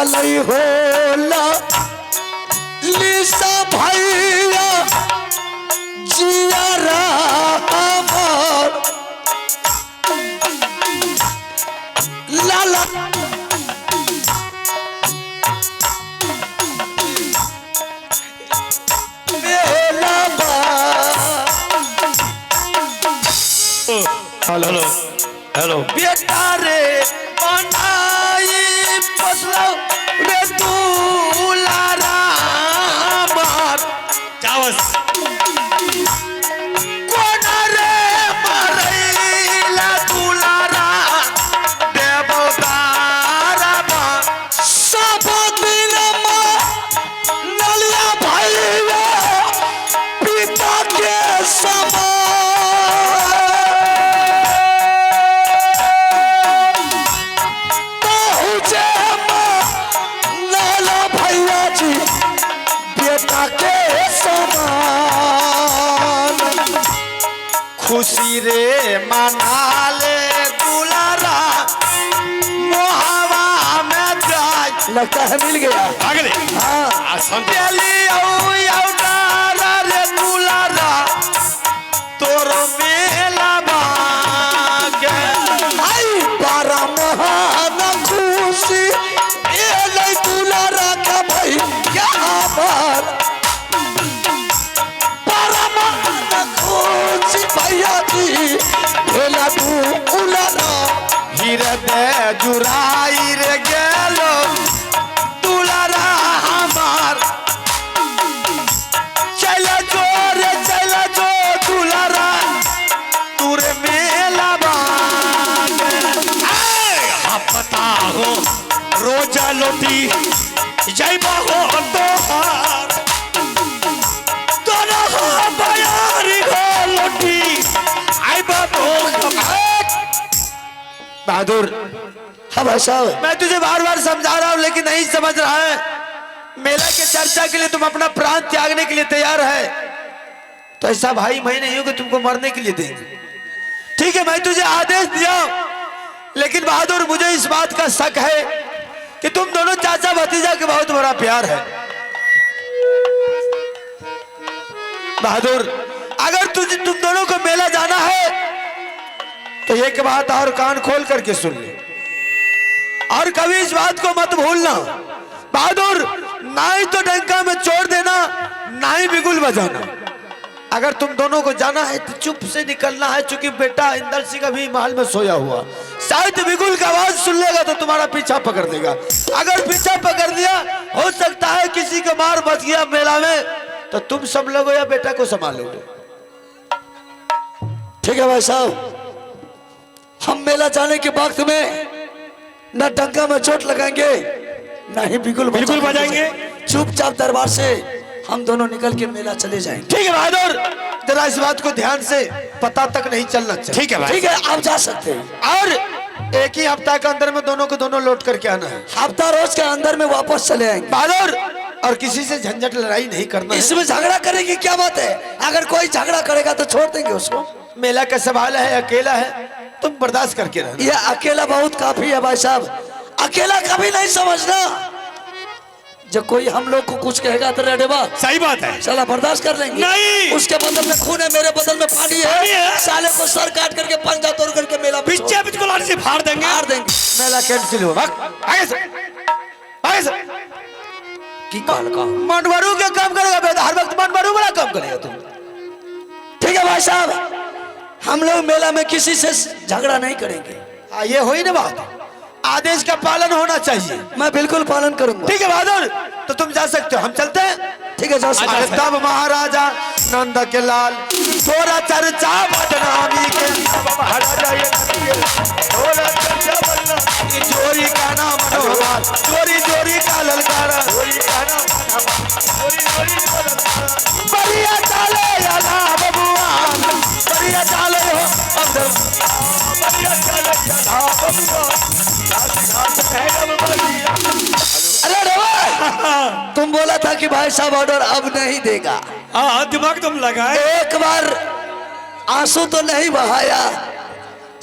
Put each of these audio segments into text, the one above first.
चलई होला लिसा भैया जिया रामर लाला मेला बा। हेलो हेलो बेटा रे बनाई पोसलो रे दुलारा मार चावस कोना रे मारैला दुलारा देवतारा बा सब दिन नलिया भैया पिता के समान पहुँचे लाला भैया जी बेटा के समान। खुशी रे मनाले दुलारा मोहवा में जाय लगता है मिल गया। आगले हाँ आसान देली औ औ डारा रे दुलारा तोर मेला बागे आई बारा महान खुशी एलै दुलारा के भैया हमर। बारा महान खुशी भैया जी भेला दुलारा। हिरदय जुराई रे गेलो दुलारा हमार चल जो रे चल जो दुलारा तुर मेला बागे पता हो रोजा लोटी जय हो तोहार तोरा हो बयारी हो लोटी आई बाबू बहादुर हाँ भाई साहब, मैं तुझे बार बार समझा रहा हूं लेकिन नहीं समझ रहा है। मेला के चर्चा के लिए तुम अपना प्राण त्यागने के लिए तैयार है तो ऐसा भाई मैं नहीं हूं कि तुमको मरने के लिए देंगे। ठीक है, मैं तुझे आदेश दिया, लेकिन बहादुर मुझे इस बात का शक है कि तुम दोनों चाचा भतीजा के बहुत बड़ा प्यार है। बहादुर अगर तुझे तुम दोनों को मेला जाना है तो एक बात और कान खोल करके सुन ले और कभी इस बात को मत भूलना बहादुर, ना ही तो डंका में छोड़ देना ना ही बिगुल बजाना। अगर तुम दोनों को जाना है तो चुप से निकलना है, चूंकि बेटा इंदर सिंह अभी महल में सोया हुआ, शायद बिगुल का आवाज सुन लेगा तो तुम्हारा पीछा पकड़ देगा। अगर पीछा पकड़ लिया हो सकता है किसी को मार बच गया मेला में तो तुम सब लोगों या बेटा को संभालोगे। ठीक है भाई साहब, हम मेला जाने के वक्त में न डंका में चोट लगाएंगे ना ही बिगुल बिल्कुल बजाएंगे। चुपचाप दरबार से हम दोनों निकल के मेला चले जाएंगे। ठीक है बहादुर, जरा इस बात को ध्यान से पता तक नहीं चलना चाहिए। ठीक है भाई, ठीक है, आप जा सकते हैं। और एक ही हफ्ता के अंदर में दोनों को दोनों लौट करके आना है। हफ्ता रोज के अंदर में वापस चले आएंगे बहादुर, और किसी से झंझट लड़ाई नहीं करना है। इसमें झगड़ा करेंगे क्या बात है, अगर कोई झगड़ा करेगा तो छोड़ देंगे उसको। मेला का सवाल है, अकेला है, तुम बर्दाश्त करके रहना। यह अकेला बहुत काफी है भाई साहब, अकेला कभी नहीं समझना। जब कोई हम लोग को कुछ कहेगा तो रेडेबा सही बात है, साला बर्दाश्त कर लेंगे। नहीं, उसके बदल में खून है, मेरे बदल में पानी है। साले को सर काट करके पंजा तोड़ करके मेला पीछे बिल्कुल लाठी से फाड़ देंगे, मार देंगे। मेला कैंसिल हो। आगे से, आगे से। की काल का मनवरू के काम करेगा, हर वक्त मनवरू बड़ा काम करेगा तुम। ठीक है भाई साहब, हम लोग मेला में किसी से झगड़ा नहीं करेंगे। हाँ, ये हुई ना बात, आदेश का पालन होना चाहिए। मैं बिल्कुल पालन करूंगा। ठीक है बहादुर, तो तुम जा सकते हो, हम चलते हैं। ठीक है, जाओ। तब महाराजा नंद के लाल थोड़ा चर्चा बदनामी के थोड़ा चर्चा बदनामी, जोरी का नाम मनोहर, जोरी जोरी का ललकारा, बढ़िया चाले याला बबुआ, बढ़िया चाले हो अंदर, बढ़िया चाले याला बबुआ। अरे रवा, तुम बोला था कि भाई साहब ऑर्डर अब नहीं देगा। हाँ, दिमाग तुम लगाए। एक बार आंसू तो नहीं बहाया,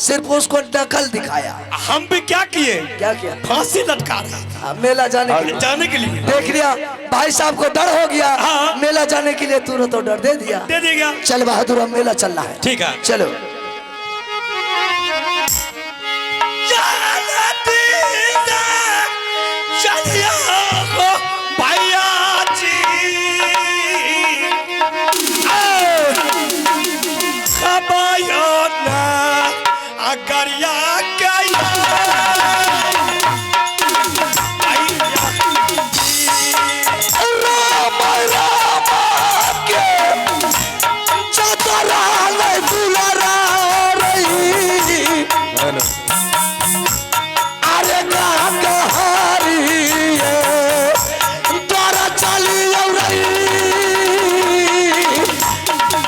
सिर्फ उसको नकल दिखाया। हम भी क्या किए? क्या किया? फांसी लटका रहा था। हाँ, मेला जाने के लिए। जाने के लिए देख लिया भाई साहब को डर हो गया। हाँ। मेला जाने के लिए तुरंत ऑर्डर दे दिया। दे देगा। चल बहादुर, अब मेला चलना है। ठीक है, चलो। भैया जी राम राम के चतरा नहीं दुलारा रही। अरे गाहारी द्वारा चली रही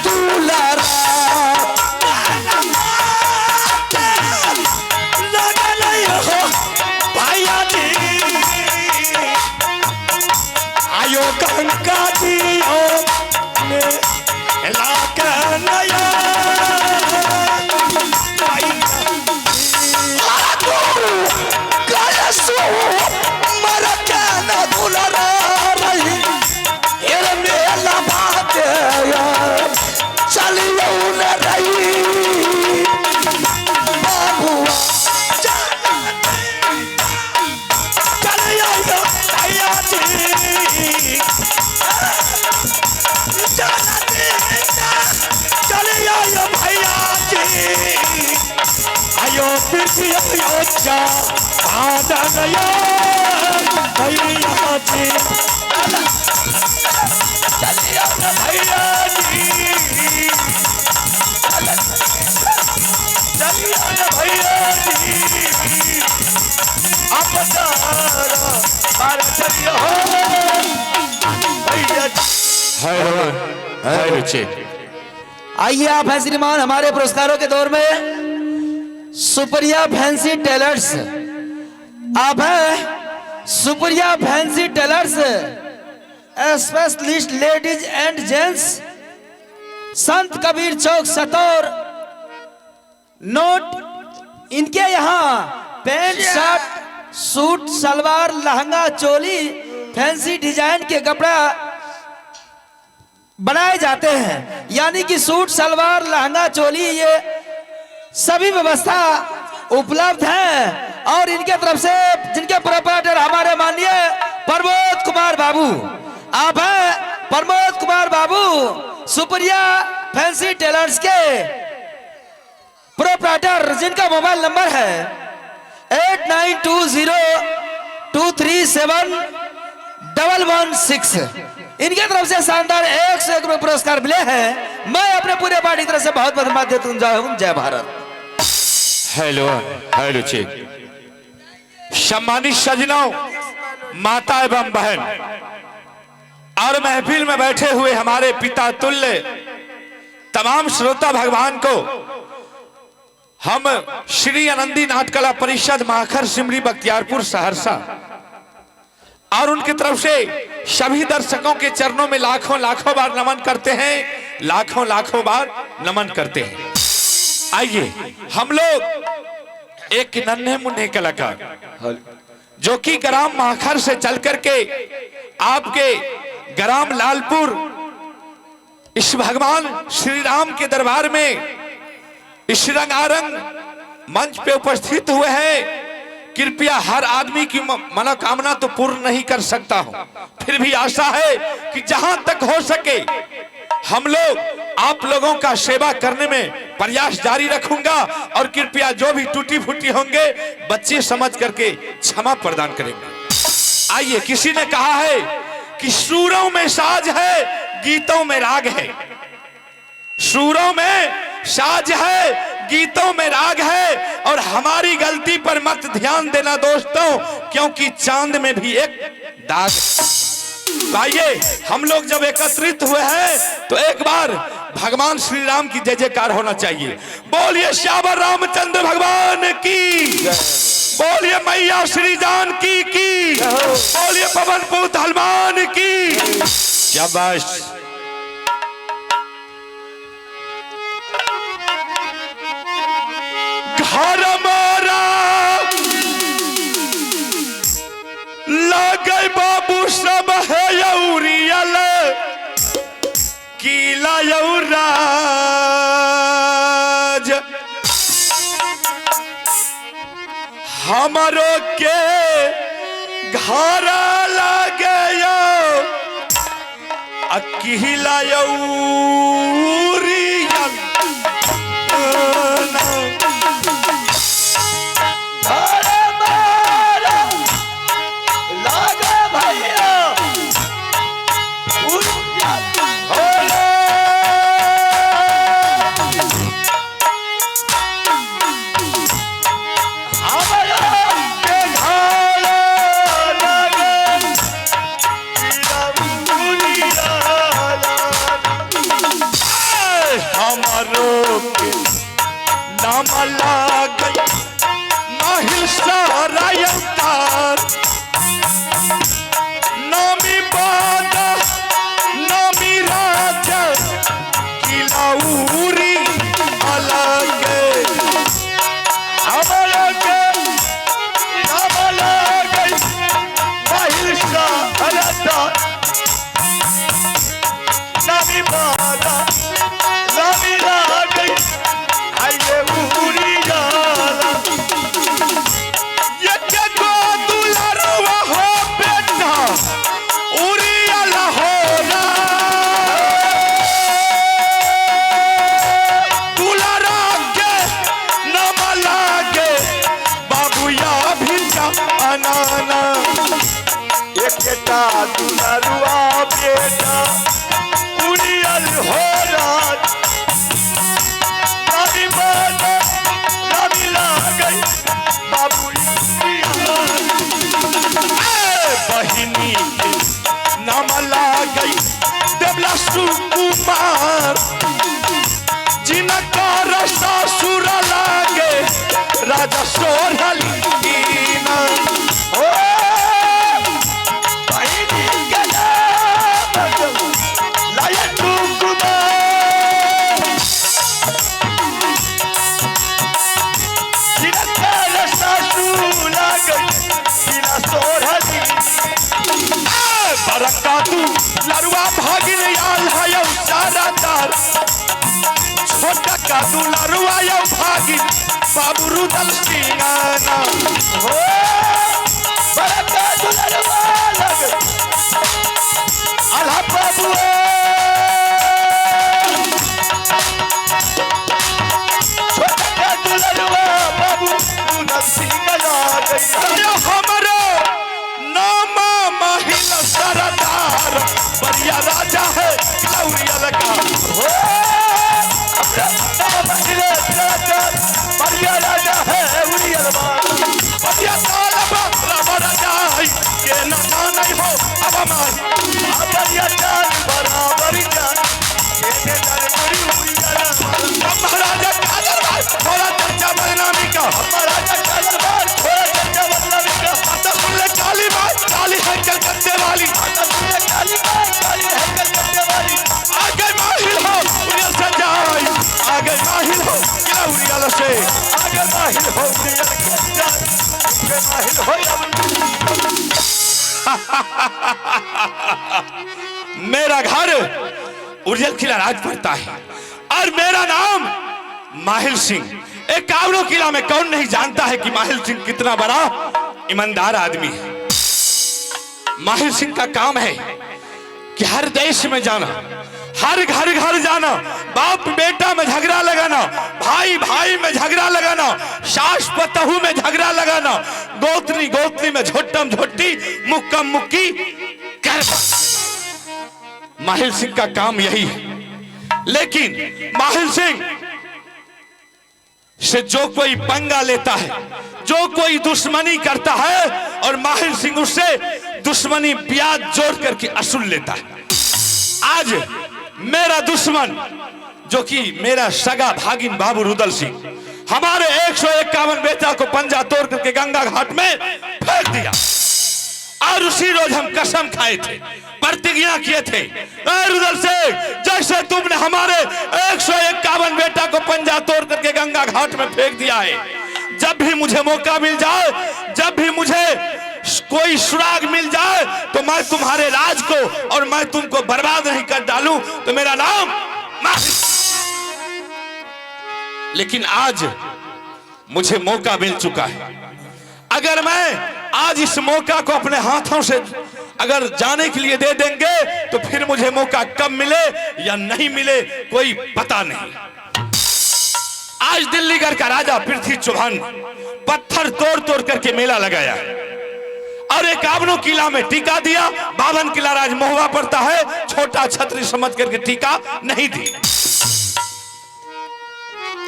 दुलारा। भैया जी आयो गंगा जी ओ लाके नया भैया जी चले आयो भैया जी आयो पृथ्वी आयो आदर भैया जी भैया जी चलिए भैया जी आप सारा चलिए हो भैया जी। Hello cheque. आइए आप हैं श्रीमान हमारे पुरस्कारों के दौर में सुप्रिया फैंसी टेलर्स। आप हैं Supriya fancy tailors, specialist ladies and gents, Sant Kabir Chowk Sataur. Note, इनके यहाँ pant shirt, suit salwar, lehenga choli, fancy design के कपड़ा बनाए जाते हैं। यानी कि सूट सलवार लहंगा चोली ये सभी व्यवस्था उपलब्ध है। और इनके तरफ से जिनके प्रोपराइटर हमारे माननीय प्रमोद कुमार बाबू, आप हैं प्रमोद कुमार बाबू सुप्रिया फैंसी टेलर्स के प्रोपराइटर, जिनका मोबाइल नंबर है 8920237116। इनके तरफ से शानदार 101 रुपये पुरस्कार मिले हैं। मैं अपने पूरे पार्टी की तरफ से बहुत बहुत धन्यवाद देता हूं। जय हिंद, जय भारत। Hello hello cheque. सम्मानित सज्जनों, माता एवं बहन और महफिल में बैठे हुए हमारे पिता तुल्य तमाम श्रोता भगवान को हम श्री आनंदी नाटकला परिषद माखर सिमरी बख्तियारपुर सहरसा और उनकी तरफ से सभी दर्शकों के चरणों में लाखों लाखों बार नमन करते हैं, लाखों लाखों बार नमन करते हैं। आइए हम लोग एक नन्हे मुन्ने कलाकार जो कि ग्राम माखर से चल करके आपके ग्राम लालपुर इस भगवान श्री राम के दरबार में इस रंगारंग मंच पे उपस्थित हुए हैं। कृपया हर आदमी की मनोकामना तो पूर्ण नहीं कर सकता हूं, फिर भी आशा है कि जहां तक हो सके हम लोग आप लोगों का सेवा करने में प्रयास जारी रखूंगा। और कृपया जो भी टूटी फूटी होंगे बच्चे समझ करके क्षमा प्रदान करेंगे। आइए, किसी ने कहा है कि सूरों में साज है, गीतों में राग है। सूरों में साज है, गीतों में राग है। और हमारी गलती पर मत ध्यान देना दोस्तों, क्योंकि चांद में भी एक दाग है। आइए हम लोग जब एकत्रित हुए हैं तो एक बार भगवान श्री राम की जय जयकार होना चाहिए। बोलिए श्यावर रामचंद्र भगवान की, बोलिए मैया श्री जानकी की, बोलिए पवन पुत्र हनुमान की। शाबाश। घर मोरा लगे बाबू सब है यौरियल किला यौराज। हमारो के घर लगे अकिला यौरियल। अरे मारा लागे भैया हमारो के नाम लागे माहिल सारा अवतार, नामी बादा नामी राजा किलाउरी अलग। हमारा के नाम लागे माहिल सारा नामी बादा नामी लागे आइए उरी जाला। ये के गो दुलारुआ हो बेटा उरियल हो रा। दुलारा के नाम लागे बाबूया भी जा अनाना। एकटा दुलारुआ बेटा उरियल हो राज, नामी बादा नामी लागे बाबू ए बहिनी के नाम लागे देवला सुकुमार, जिनकर ससुर लागे राजा सोहलीना। ओ बहिनी के नाम लायन कुमार, जिनकर सासू लागे जिना सोहली। बरका तू लरुआ भागिन आल है यौ सारा तार, छोटा का तू लरुआ यौ भागिन बाबू रुदल सिंगाना। हो बरका दुलरवा लागे अल्लाह बाबू, छोटा दुलरवा बाबू रुदल सिंह लागे। अरे हमरो नाम माहिल सरदार, बढ़िया राजा है लौरिया लगा। हो अपना नाम माहिल सरदार, बढ़िया राजा है उड़ियल बढ़िया ताल बराबर राजा है के ना नहीं हो अब माही। बढ़िया चाल बराबर जान के जान पूरी उड़ियल। महाराजा का दरबार थोड़ा चर्चा बदनामी का, महाराजा का दरबार थोड़ा चर्चा बदनामी का। आता सुन ले काली बात काली है कलकत्ते वाली, आता सुन ले काली बात काली है कलकत्ते वाली। आगे माहिल हो उड़ियल से जाए, आगे माहिल हो किला उड़ियल से, आगे माहिल हो उड़ियल के जाए, आगे माहिल हो। मेरा घर उड़ियल किला राज पड़ता है और मेरा नाम माहिल सिंह। एक कावड़ो किला में कौन नहीं जानता है कि माहिल सिंह कितना बड़ा ईमानदार आदमी है। माहिल सिंह का काम है कि हर देश में जाना, हर घर घर जाना, बाप बेटा में झगड़ा लगाना, भाई भाई में झगड़ा लगाना, सास पतहू में झगड़ा लगाना, गोतनी गोतनी में झोटम झोटी मुक्कम मुक्की कर। माहिल सिंह का काम यही है। लेकिन माहिल सिंह से जो कोई पंगा लेता है, जो कोई दुश्मनी करता है, और माहिल सिंह उससे दुश्मनी ब्याज जोड़ करके असूल लेता है। आज मेरा दुश्मन जो कि मेरा सगा भागिन बाबू रुदल सिंह, हमारे 151 बेटा को पंजा तोड़ करके गंगा घाट में फेंक दिया। और उसी रोज हम कसम खाए थे, प्रतिज्ञा किए थे, रुदल सिंह जैसे तुमने हमारे 151 बेटा को पंजा तोड़ करके गंगा घाट में फेंक दिया है, जब भी मुझे मौका मिल जाए, जब भी मुझे कोई सुराग मिल जाए, तो मैं तुम्हारे राज को और मैं तुमको बर्बाद नहीं कर डालूं तो मेरा नाम। लेकिन आज मुझे मौका मिल चुका है। अगर मैं आज इस मौका को अपने हाथों से अगर जाने के लिए दे देंगे तो फिर मुझे मौका कब मिले या नहीं मिले कोई पता नहीं। आज दिल्लीगढ़ का राजा पृथ्वी चौहान पत्थर तोड़ तोड़ करके मेला लगाया और 51 किला में टीका दिया। 52 किला राज महुआ पड़ता है, छोटा छत्री समझ करके टीका नहीं दी।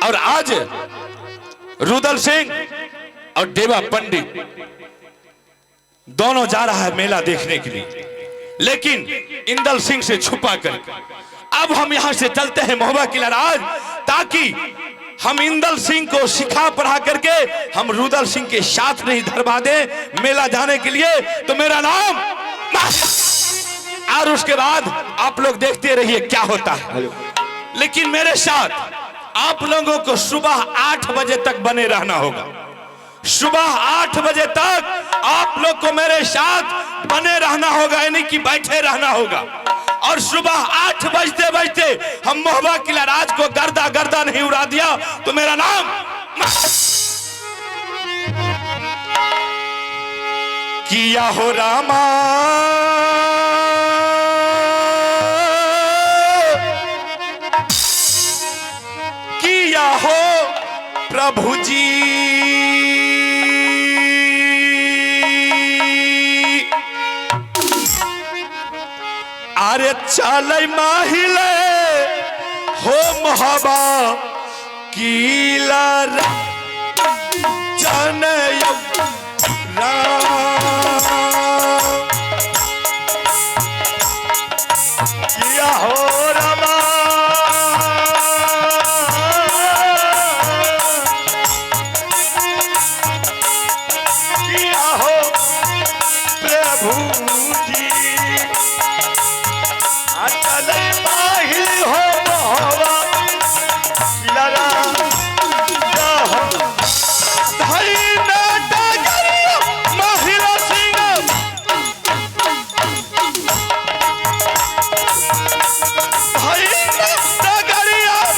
और आज रुदल सिंह और देवा पंडित दोनों जा रहा है मेला देखने के लिए, लेकिन इंदल सिंह से छुपा कर। अब हम यहां से चलते हैं महुआ किला राज, ताकि हम इंदल सिंह को सिखा पढ़ा करके हम रुदल सिंह के साथ नहीं धरवा दें मेला जाने के लिए तो मेरा नाम। और उसके बाद आप लोग देखते रहिए क्या होता है। लेकिन मेरे साथ आप लोगों को सुबह 8 बजे तक बने रहना होगा। सुबह 8 बजे तक आप लोग को मेरे साथ बने रहना होगा, यानी कि बैठे रहना होगा। और सुबह 8 बजते बजते हम महुआ किला राज को गर्दा गर्दा नहीं उड़ा दिया तो मेरा नाम। किया हो रामा किया हो प्रभु जी, अरे चल माहिले हो मोहबा किला जन किया हो रामा किया हो प्रभु जी, अटल माहिल हो मोहवा किला महिला सिंह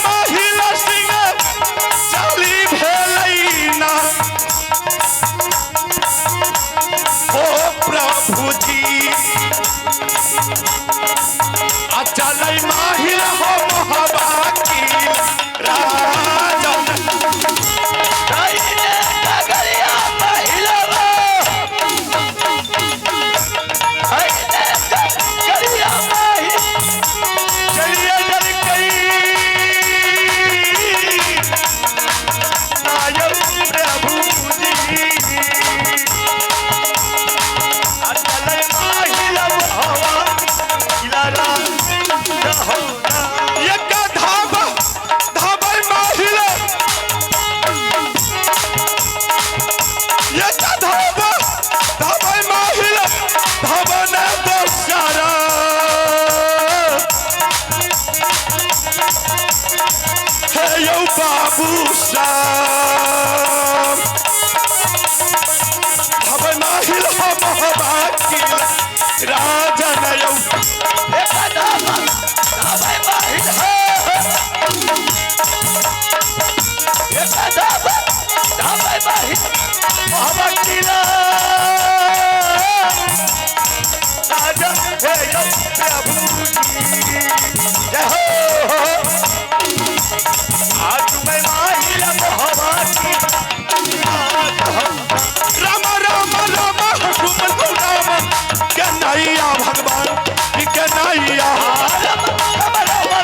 महिला सिंह चली भेलैना ओ प्रभु जी, अचल माहिल हो मोहबा की राजन। चलिए डर गई नायक प्रभु जी, अटल माहिल मोहवा किला एक धाबा धाबा माहिल, एक धाबा धाबा माहिल धाबा न दोसारा हे यो बाबू साहब, धाबा माहिल हो मोहबा किला राजन यो। राजा हे यो प्रभु जी, जय हो। आज मैं माहिल मोहवा की राम राम राम सुमन राम कन्हैया भगवान की कन्हैया। राम राम राम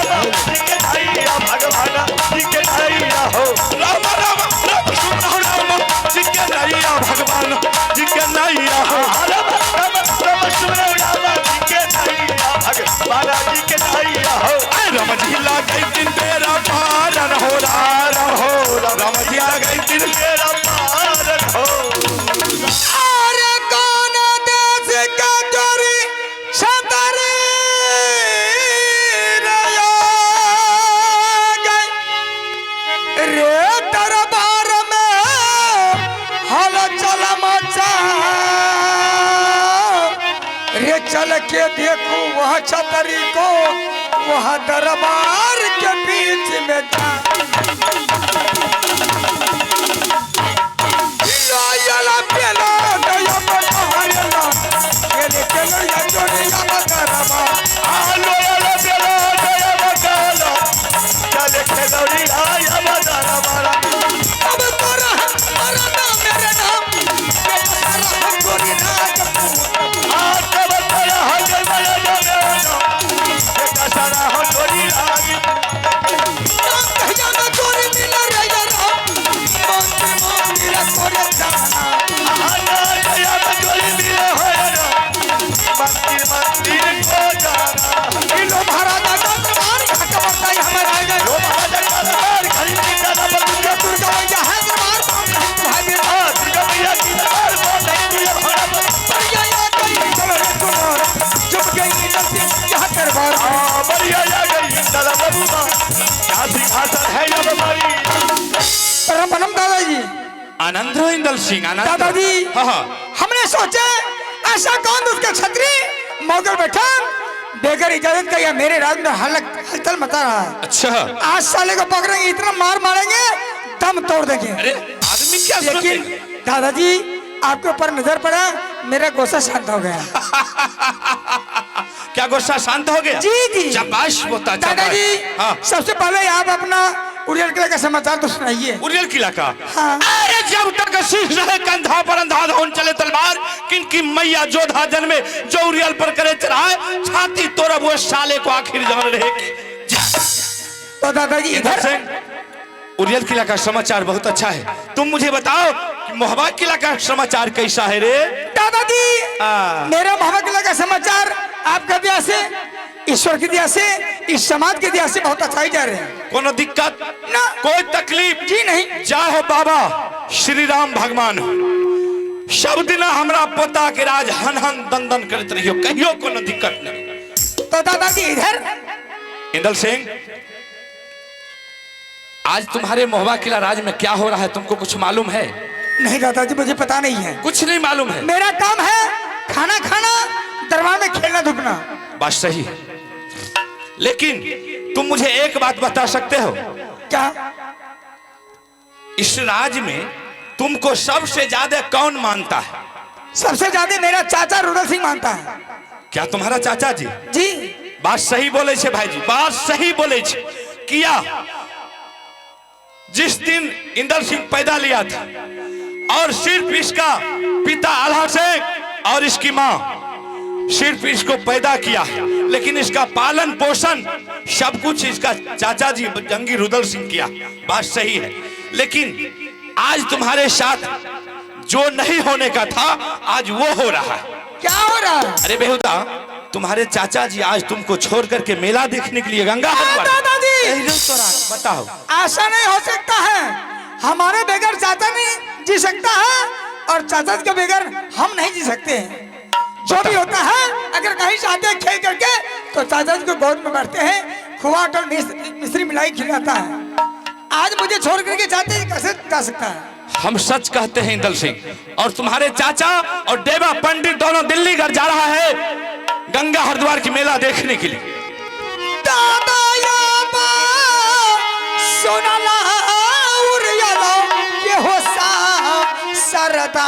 राम जी के धैया भगवान जी के धैया हो। राम राम राम सुमन राम जी कन्हैया भगवान जी कन्हैया हो। राम राम राम सुमन राम जी के धैया भगवान जी के धैया हो। राम जी लागै दिन तेरा पारन हो राम हो, राम जी लागै दिन तेरा पारन हो। अरे कौन देश का चोरी छतरी रे गए रे दरबार में चल के देखो वह छतरी को, वह दरबार के बीच में जा। परम दादाजी आनंद हो इंदल सिंह, आनंद दादाजी। हाँ। हमने सोचे ऐसा कौन उसके छतरी मौगल बैठा बेगर इजाजत का या मेरे राज में हलचल मचा रहा है। अच्छा, आज साले को पकड़ेंगे, इतना मार मारेंगे दम तोड़ देंगे। अरे आदमी क्या, लेकिन दादाजी आपके ऊपर नजर पड़ा, मेरा गुस्सा शांत हो गया। क्या गुस्सा शांत हो गया? जी जी, शाबाश होता दादाजी। हाँ। सबसे पहले आप अपना उड़ियल किला का समाचार तो सुनाइए। उड़ियल किला का? हाँ। अरे जब तक शीश रहे कंधा पर अंधाधुन चले तलवार, किनकी मैया जोधा जन्मे जो उड़ियल पर करे चढ़ाए, छाती तोड़ब वो साले को आखिर जान रहेगी। तो दादाजी इधर उड़ियल किला का समाचार बहुत अच्छा है। तुम मुझे बताओ कि मोहबा किला का समाचार कैसा है रे? दादाजी मेरा मोहबा किला का समाचार आपका दया से, ईश्वर की दया से, इस समाज की दया से बहुत अच्छा ही जा रहे हैं। कोनो दिक्कत ना, कोई तकलीफ जी नहीं। जाहो बाबा श्री राम भगवान हो, सब दिन हमरा पोता के राज हन हन दन दन करते रहियो, कहियो कोनो दिक्कत नहीं। तो दादाजी इधर इंदल सिंह, आज तुम्हारे मोहबा किला राज में क्या हो रहा है तुमको कुछ मालूम है? नहीं दादाजी मुझे पता नहीं है। कुछ नहीं मालूम है? मेरा काम है खाना खाना, दरबार में खेलना धूपना। बात सही है, लेकिन तुम मुझे एक बात बता सकते हो? क्या? इस राज में तुमको सबसे ज्यादा कौन मानता है? सबसे ज्यादा मेरा चाचा रुदल सिंह मानता है। क्या तुम्हारा चाचा जी? जी। बात सही बोले छे भाई जी, बात सही बोले छे। किया जिस दिन इंदल सिंह पैदा लिया था और सिर्फ इसका पिता आल्हा सिंह और इसकी माँ सिर्फ इसको पैदा किया है, लेकिन इसका पालन पोषण सब कुछ इसका चाचा जी जंगी रुदल सिंह किया। बात सही है, लेकिन आज तुम्हारे साथ जो नहीं होने का था आज वो हो रहा है। क्या हो रहा है? अरे बेहुदा, तुम्हारे चाचा जी आज तुमको छोड़ करके मेला देखने के लिए गंगा दादाजी बताओ, ऐसा नहीं हो सकता है। हमारे बगैर चाचा नहीं जी सकता है और चाचा के बगैर हम नहीं जी सकते हैं। जो भी होता है अगर कहीं से आते हैं खेल करके तो चाचा जी को गोद में बैठते हैं, खुआ और मिश्री मिलाई खिलाता है। आज मुझे छोड़ करके चाचा कैसे जा सकता है? हम सच कहते हैं इंदल सिंह, और तुम्हारे चाचा और देवा पंडित दोनों दिल्ली घर जा रहा है गंगा हरिद्वार की मेला देखने के लिए। दादा सरदा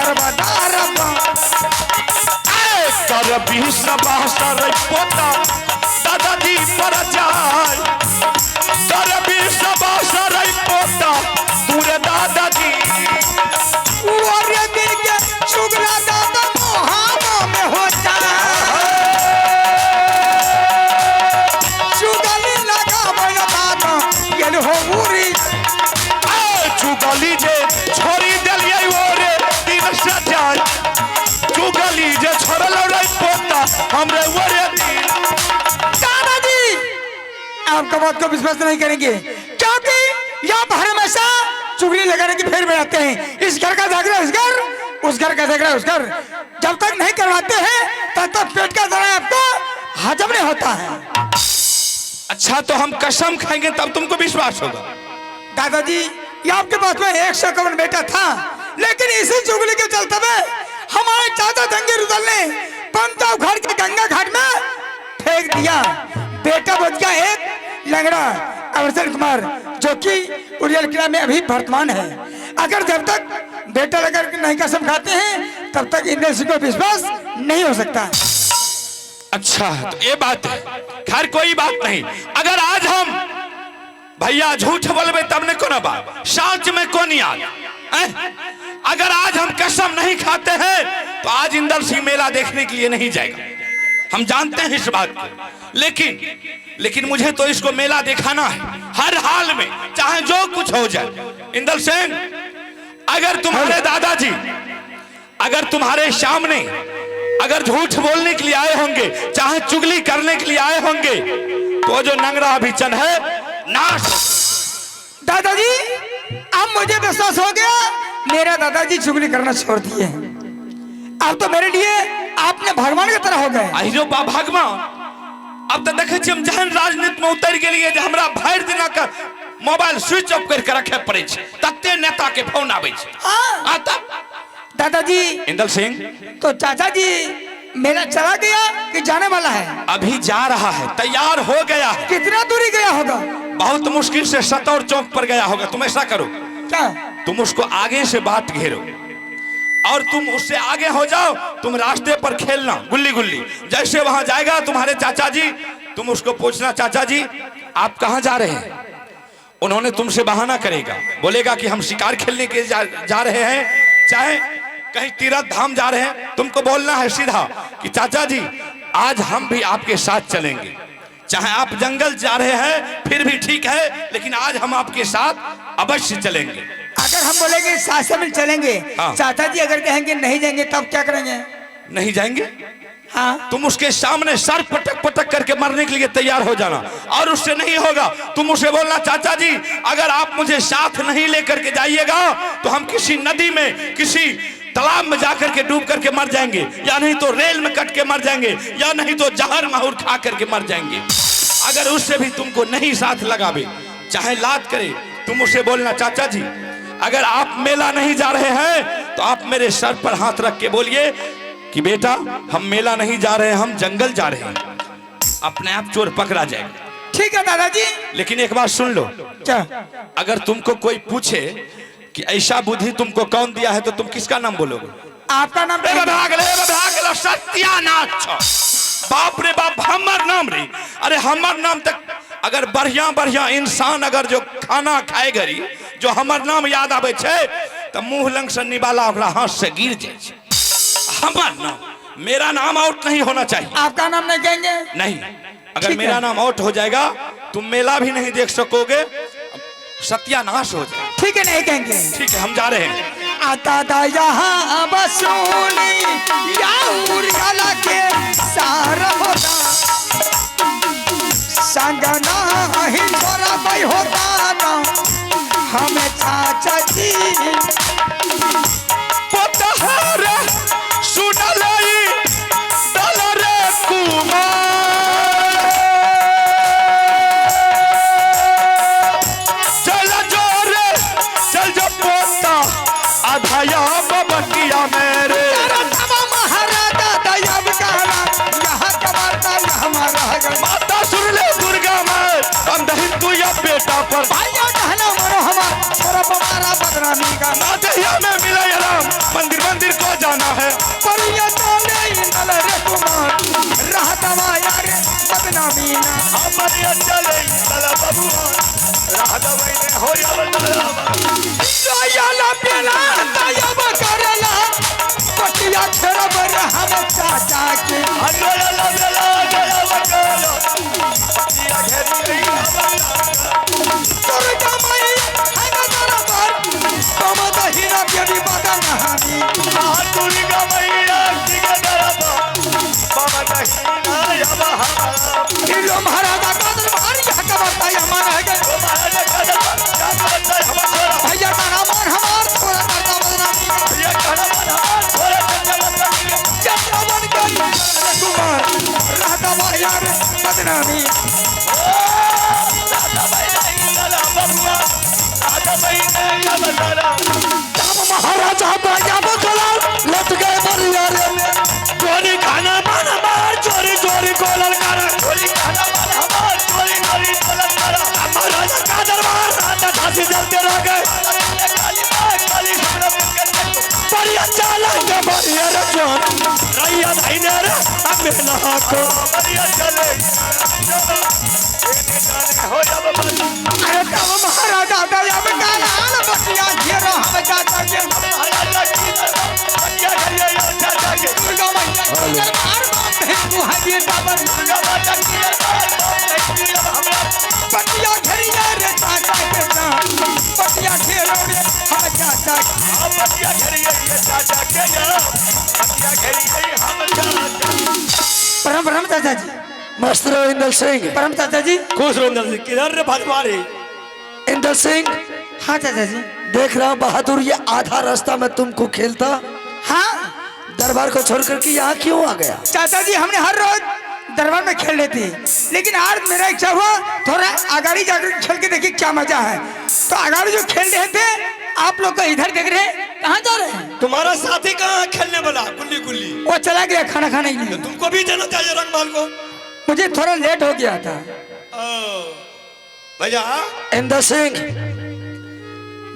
दरबदार कर विश्वास रे पोता दादाजी पर जाय, कर विश्वास रे पोता दूर दादाजी। और दिल के चुगला दादा मोहाना में हो जाए, चुगली लगा बन दादा गेल हो उरी। चुगली जे छोड़ी दिलियै ओरे दिन से जाय, चुगली जे छोड़ल रे पोता हमरे ओरे दिन। दादाजी आपका बात को विश्वास नहीं करेंगे, क्योंकि आप हमेशा चुगली लगाने की फेर में आते हैं। इस घर का झगड़ा इस घर, उस घर का झगड़ा उस घर, जब तक नहीं करवाते हैं तब तक पेट का दर्द आपको हजम नहीं होता है। अच्छा तो हम कसम खाएंगे तब तुमको विश्वास होगा। दादाजी ये आपके पास में 151 बेटा था, लेकिन इसी चुगली के चलते हुए हमारे चाचा जंगीर रुदल ने पंता उखाड़ के गंगा घाट में फेंक दिया। बेटा बच गया एक लंगड़ा अवसर कुमार, जो कि उड़ियल किला में अभी वर्तमान है। अगर जब तक बेटा अगर नहीं कसम खाते हैं तब तक इंद्र सिंह को विश्वास नहीं हो सकता। अच्छा तो ये बात है, खैर कोई बात नहीं। अगर आज हम भैया झूठ बोलबे तब ने कोनो बात, साच में कोन याद। अगर आज हम कसम नहीं खाते हैं तो आज इंदर सिंह मेला देखने के लिए नहीं जाएगा, हम जानते हैं इस बात को। लेकिन लेकिन मुझे तो इसको मेला दिखाना है हर हाल में, चाहे जो कुछ हो जाए। इंदर सिंह अगर तुम्हारे दादाजी अगर तुम्हारे सामने अगर झूठ बोलने के लिए आए होंगे, चाहे चुगली करने के लिए आए होंगे, तो जो नंगरा अभिचन है नाश। दादाजी अब मुझे विश्वास हो गया, मेरा दादाजी चुगली करना छोड़ दिए। अब तो मेरे लिए आपने भगवान की तरह हो गए। अहिरो बा भगवान, अब तो देखे छी हम जहन राजनीति में उतर गेलिए जे हमरा भरि दिना के मोबाइल स्विच ऑफ करके रखे पड़े छै, तते नेता के फोन आबै छै। हाँ। आ तब दादाजी इंदल सिंह तो चाचा जी मेला चला गया कि जाने वाला है? अभी जा रहा है, तैयार हो गया है। कितना दूरी गया होगा? बहुत मुश्किल से सतौर चौक पर गया होगा। तुम ऐसा करो, क्या तुम उसको आगे से बात घेरो और तुम उससे आगे हो जाओ। तुम रास्ते पर खेलना गुल्ली गुल्ली, जैसे वहां जाएगा तुम्हारे चाचा जी, तुम उसको पूछना चाचा जी आप कहाँ जा रहे हैं। उन्होंने तुमसे बहाना करेगा, बोलेगा कि हम शिकार खेलने के जा रहे हैं, चाहे कहीं तीर्थ धाम जा रहे हैं। तुमको बोलना है सीधा कि चाचा जी आज हम भी आपके साथ चलेंगे, चाहे आप जंगल जा रहे हैं फिर भी ठीक है, लेकिन आज हम आपके साथ अवश्य चलेंगे। अगर हम बोलेंगे साथ में चलेंगे, हाँ। चाचा जी अगर कहेंगे नहीं जाएंगे तब क्या करेंगे? नहीं जाएंगे, हाँ। तुम उसके सामने सर पटक पटक करके मरने के लिए तैयार हो जाना, और उससे नहीं होगा तुम उसे बोलना चाचा जी अगर आप मुझे साथ नहीं लेकर के जाइएगा तो हम किसी नदी में किसी तालाब में जाकर के डूब करके मर जाएंगे, या नहीं तो रेल में कट के मर जाएंगे, या नहीं तो जहर माहौर खा करके मर जाएंगे। अगर उससे भी तुमको नहीं साथ लगावे, चाहे लात करे, तुम उसे बोलना चाचा जी अगर आप मेला नहीं जा रहे हैं तो आप मेरे सर पर हाथ रख के बोलिए कि बेटा हम मेला नहीं जा रहे हैं, हम जंगल जा रहे हैं। अपने आप चोर पकड़ा जाएगा। ठीक है दादाजी, लेकिन एक बात सुन लो, क्या अगर तुमको कोई पूछे कि ऐसा बुद्धि तुमको कौन दिया है तो तुम किसका नाम बोलोगे? आपका नाम। सत्यानाश, बाप रे बाप, हमर नाम रे। अरे हमर नाम तक अगर बढ़िया बढ़िया इंसान अगर जो खाना खाए गरी जो हमर नाम याद आवे छै तो मुंह लंग से निवाला ओकरा हाथ से गिर जाए छै। हमर नाम, मेरा नाम आउट नहीं होना चाहिए। आपका नाम नहीं कहेंगे? नहीं, अगर मेरा नाम आउट हो जाएगा तुम मेला भी नहीं देख सकोगे, सत्यानाश हो जाए। ठीक है, नहीं कहेंगे। ठीक है, हम जा रहे हैं। आता यहाँ बसोनी या के सारा होता संगना ही छोरा भाई होता ना हमें चाचा जी पतहर सुनलई दल रे कुमार चल जो रे चल जो पोता आधाया बबकिया मेरे महाराजा दयाब कहला यहाँ कबारता हमारा माता सुन ले दुर्गा मां हम दही तू या बेटा पर भाइयों कहना मरो हमारा बदनामी का ना दहिया में मिला राम मंदिर मंदिर को बदनामी ना। हमारे चले चला बबुआ राधा बहने हो या बंदरा दयाला बेला दया करला पटिया घेरब हम चाचा के। दयाला बेला दया करला पटिया घेरी दुर्गा माई है दरबार तुम दहिना देवी बदनामी। दुर्गा मैया के दरबार बाबा दहिना या बहा। हिरो महाराजा का दरबार यह कबरता हमारा है। महाराजा का दरबार या कबरता हमारा। भैया का नाम हमार थोड़ा करता बदनामी। भैया का नाम हमार थोड़ा करता बदनामी। चंद्रवन करी कुमार रहता यार बदनामी। राधा भाई नहीं चला बबुआ राधा भाई नहीं या बदनामी। महाराजा बाजा बकला लट गए बरियारे में। चोरी खाना मन हमार चोरी चोरी को ललकारा। चोरी खाना मन हमार चोरी चोरी को ललकारा। महाराजा का दरबार राजा झांसी जलते रह गए। काली मां काली हमरा मिलकर बढ़िया चलेंगे बढ़िया रे जोन रैया भाई ने रे अब मेला को बढ़िया चले हो जा बाबा। अरे तब महाराजा दया बकाला बटिया घेरो हम चाचा के। महाराजा की दरबार बटिया घेरिए या चाचा के। दुर्गा मैया के दरबार बाप हिंदू है बेटा बन। दुर्गा माता की दरबार बाप हिंदू हमरा। बटिया घेरिए रे चाचा के जान बटिया घेरो रे हम चाचा के। बटिया घेरिए ये चाचा के जान बटिया घेरिए हम चाचा। परम परम चाचा जी। मस्त रहो इंदल सिंह। परम चाचा जी। खुश रहो इंदल सिंह। किधर रे भटवारी इंदल सिंह? हाँ चाचा जी। देख रहा हूँ बहादुर ये आधा रास्ता में तुमको खेलता। हाँ दरबार को छोड़ करके यहाँ क्यों आ गया? चाचा जी हमने हर रोज दरबार में खेल लेते हैं, लेकिन आज मेरा इच्छा हुआ थोड़ा अगाड़ी जाकर खेल के देखिए क्या मजा है। तो अगाड़ी जो खेल रहे थे आप लोग को इधर देख रहे हैं, कहाँ जा रहे हैं? तुम्हारा साथी कहाँ खेलने वाला गुल्ली गुल्ली? वो चला गया खाना खाने के लिए। तुमको भी जाना चाहिए रंगमहल को। मुझे थोड़ा लेट हो गया था भैया। इंदर सिंह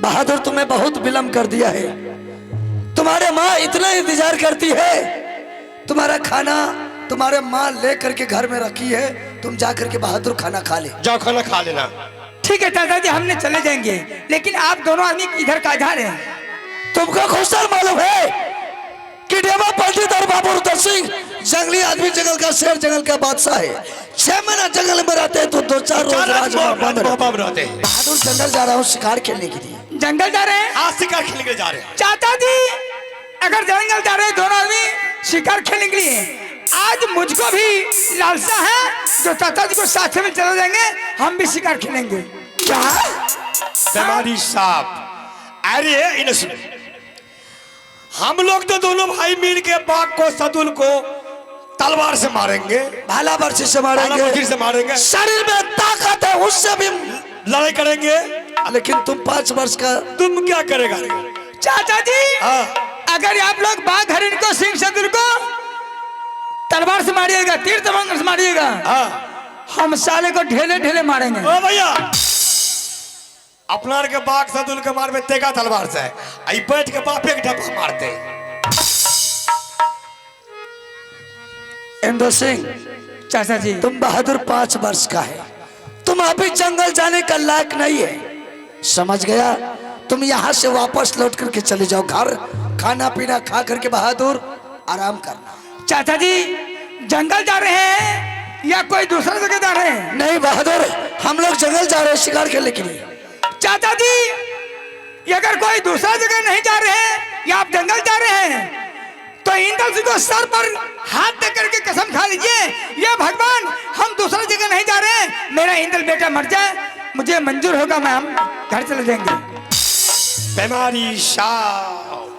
बहादुर तुम्हें बहुत विलंब कर दिया है। तुम्हारे माँ इतना इंतजार करती है, तुम्हारा खाना तुम्हारे माँ ले करके घर में रखी है, तुम जा करके बहादुर खाना खा ले। जाओ खाना खा लेना। ठीक है चाचा जी हमने चले जाएंगे, लेकिन आप दोनों आदमी इधर का जा रहे हैं? तुमको खुशहाल मालूम है कि डेवा पंडित और बाबू रुद्र सिंह जंगली आदमी, जंगल का शेर, जंगल का बादशाह है। 6 महीना जंगल में रहते हैं तो 2-4 रोज राजमहल रहते हैं। बहादुर जंगल जा रहा हूँ शिकार खेलने के लिए। जंगल जा रहे हैं? हाँ शिकार खेलने के जा रहे हैं। चाचा जी अगर जंगल जा रहे हैं दोनों आदमी शिकार खेलने के लिए, आज मुझको भी लालसा है जो चाचा जी को साथ में चले जाएंगे, हम भी शिकार खेलेंगे। क्या तुम्हारी साहब? अरे इन्हें सुनो, हम लोग तो दोनों भाई मिल के बाघ को सदुल को तलवार से मारेंगे, भाला बर्छी से मारेंगे, बर्छी से मारेंगे, शरीर में ताकत है उससे भी लड़ाई करेंगे। लेकिन तुम 5 वर्ष का, तुम क्या करेगा? चाचा जी हाँ। अगर आप लोग बाघ हरिण को सिंह सदुल को तलवार से मारिएगा, तीर तमंगर से मारिएगा, हाँ। हम साले को ढेले ढेले मारेंगे। ओ भैया अपना के बाघ सदुल के मारबे तेगा तलवार से, आई बैठ के बापे के ढपा मारते। इंदर सिंह चाचा जी तुम बहादुर 5 वर्ष का है, तुम अभी जंगल जाने का लायक नहीं है, समझ गया? तुम यहाँ से वापस लौट करके चले जाओ घर, खाना पीना खा करके बहादुर आराम करना। चाचा जी जंगल जा रहे हैं या कोई दूसरा जगह जा रहे हैं? नहीं बहादुर हम लोग जंगल जा रहे हैं शिकार खेलने के लिए। चाचा जी अगर कोई दूसरा जगह नहीं जा रहे हैं या आप जंगल जा रहे हैं तो इंदल सिंह को सर पर हाथ दे करके कसम खा लीजिए, ये भगवान हम दूसरा जगह नहीं जा रहे हैं, मेरा इंदल बेटा मर जाए मुझे मंजूर होगा, मैं हम घर चले जाएंगे। बीमारी साहब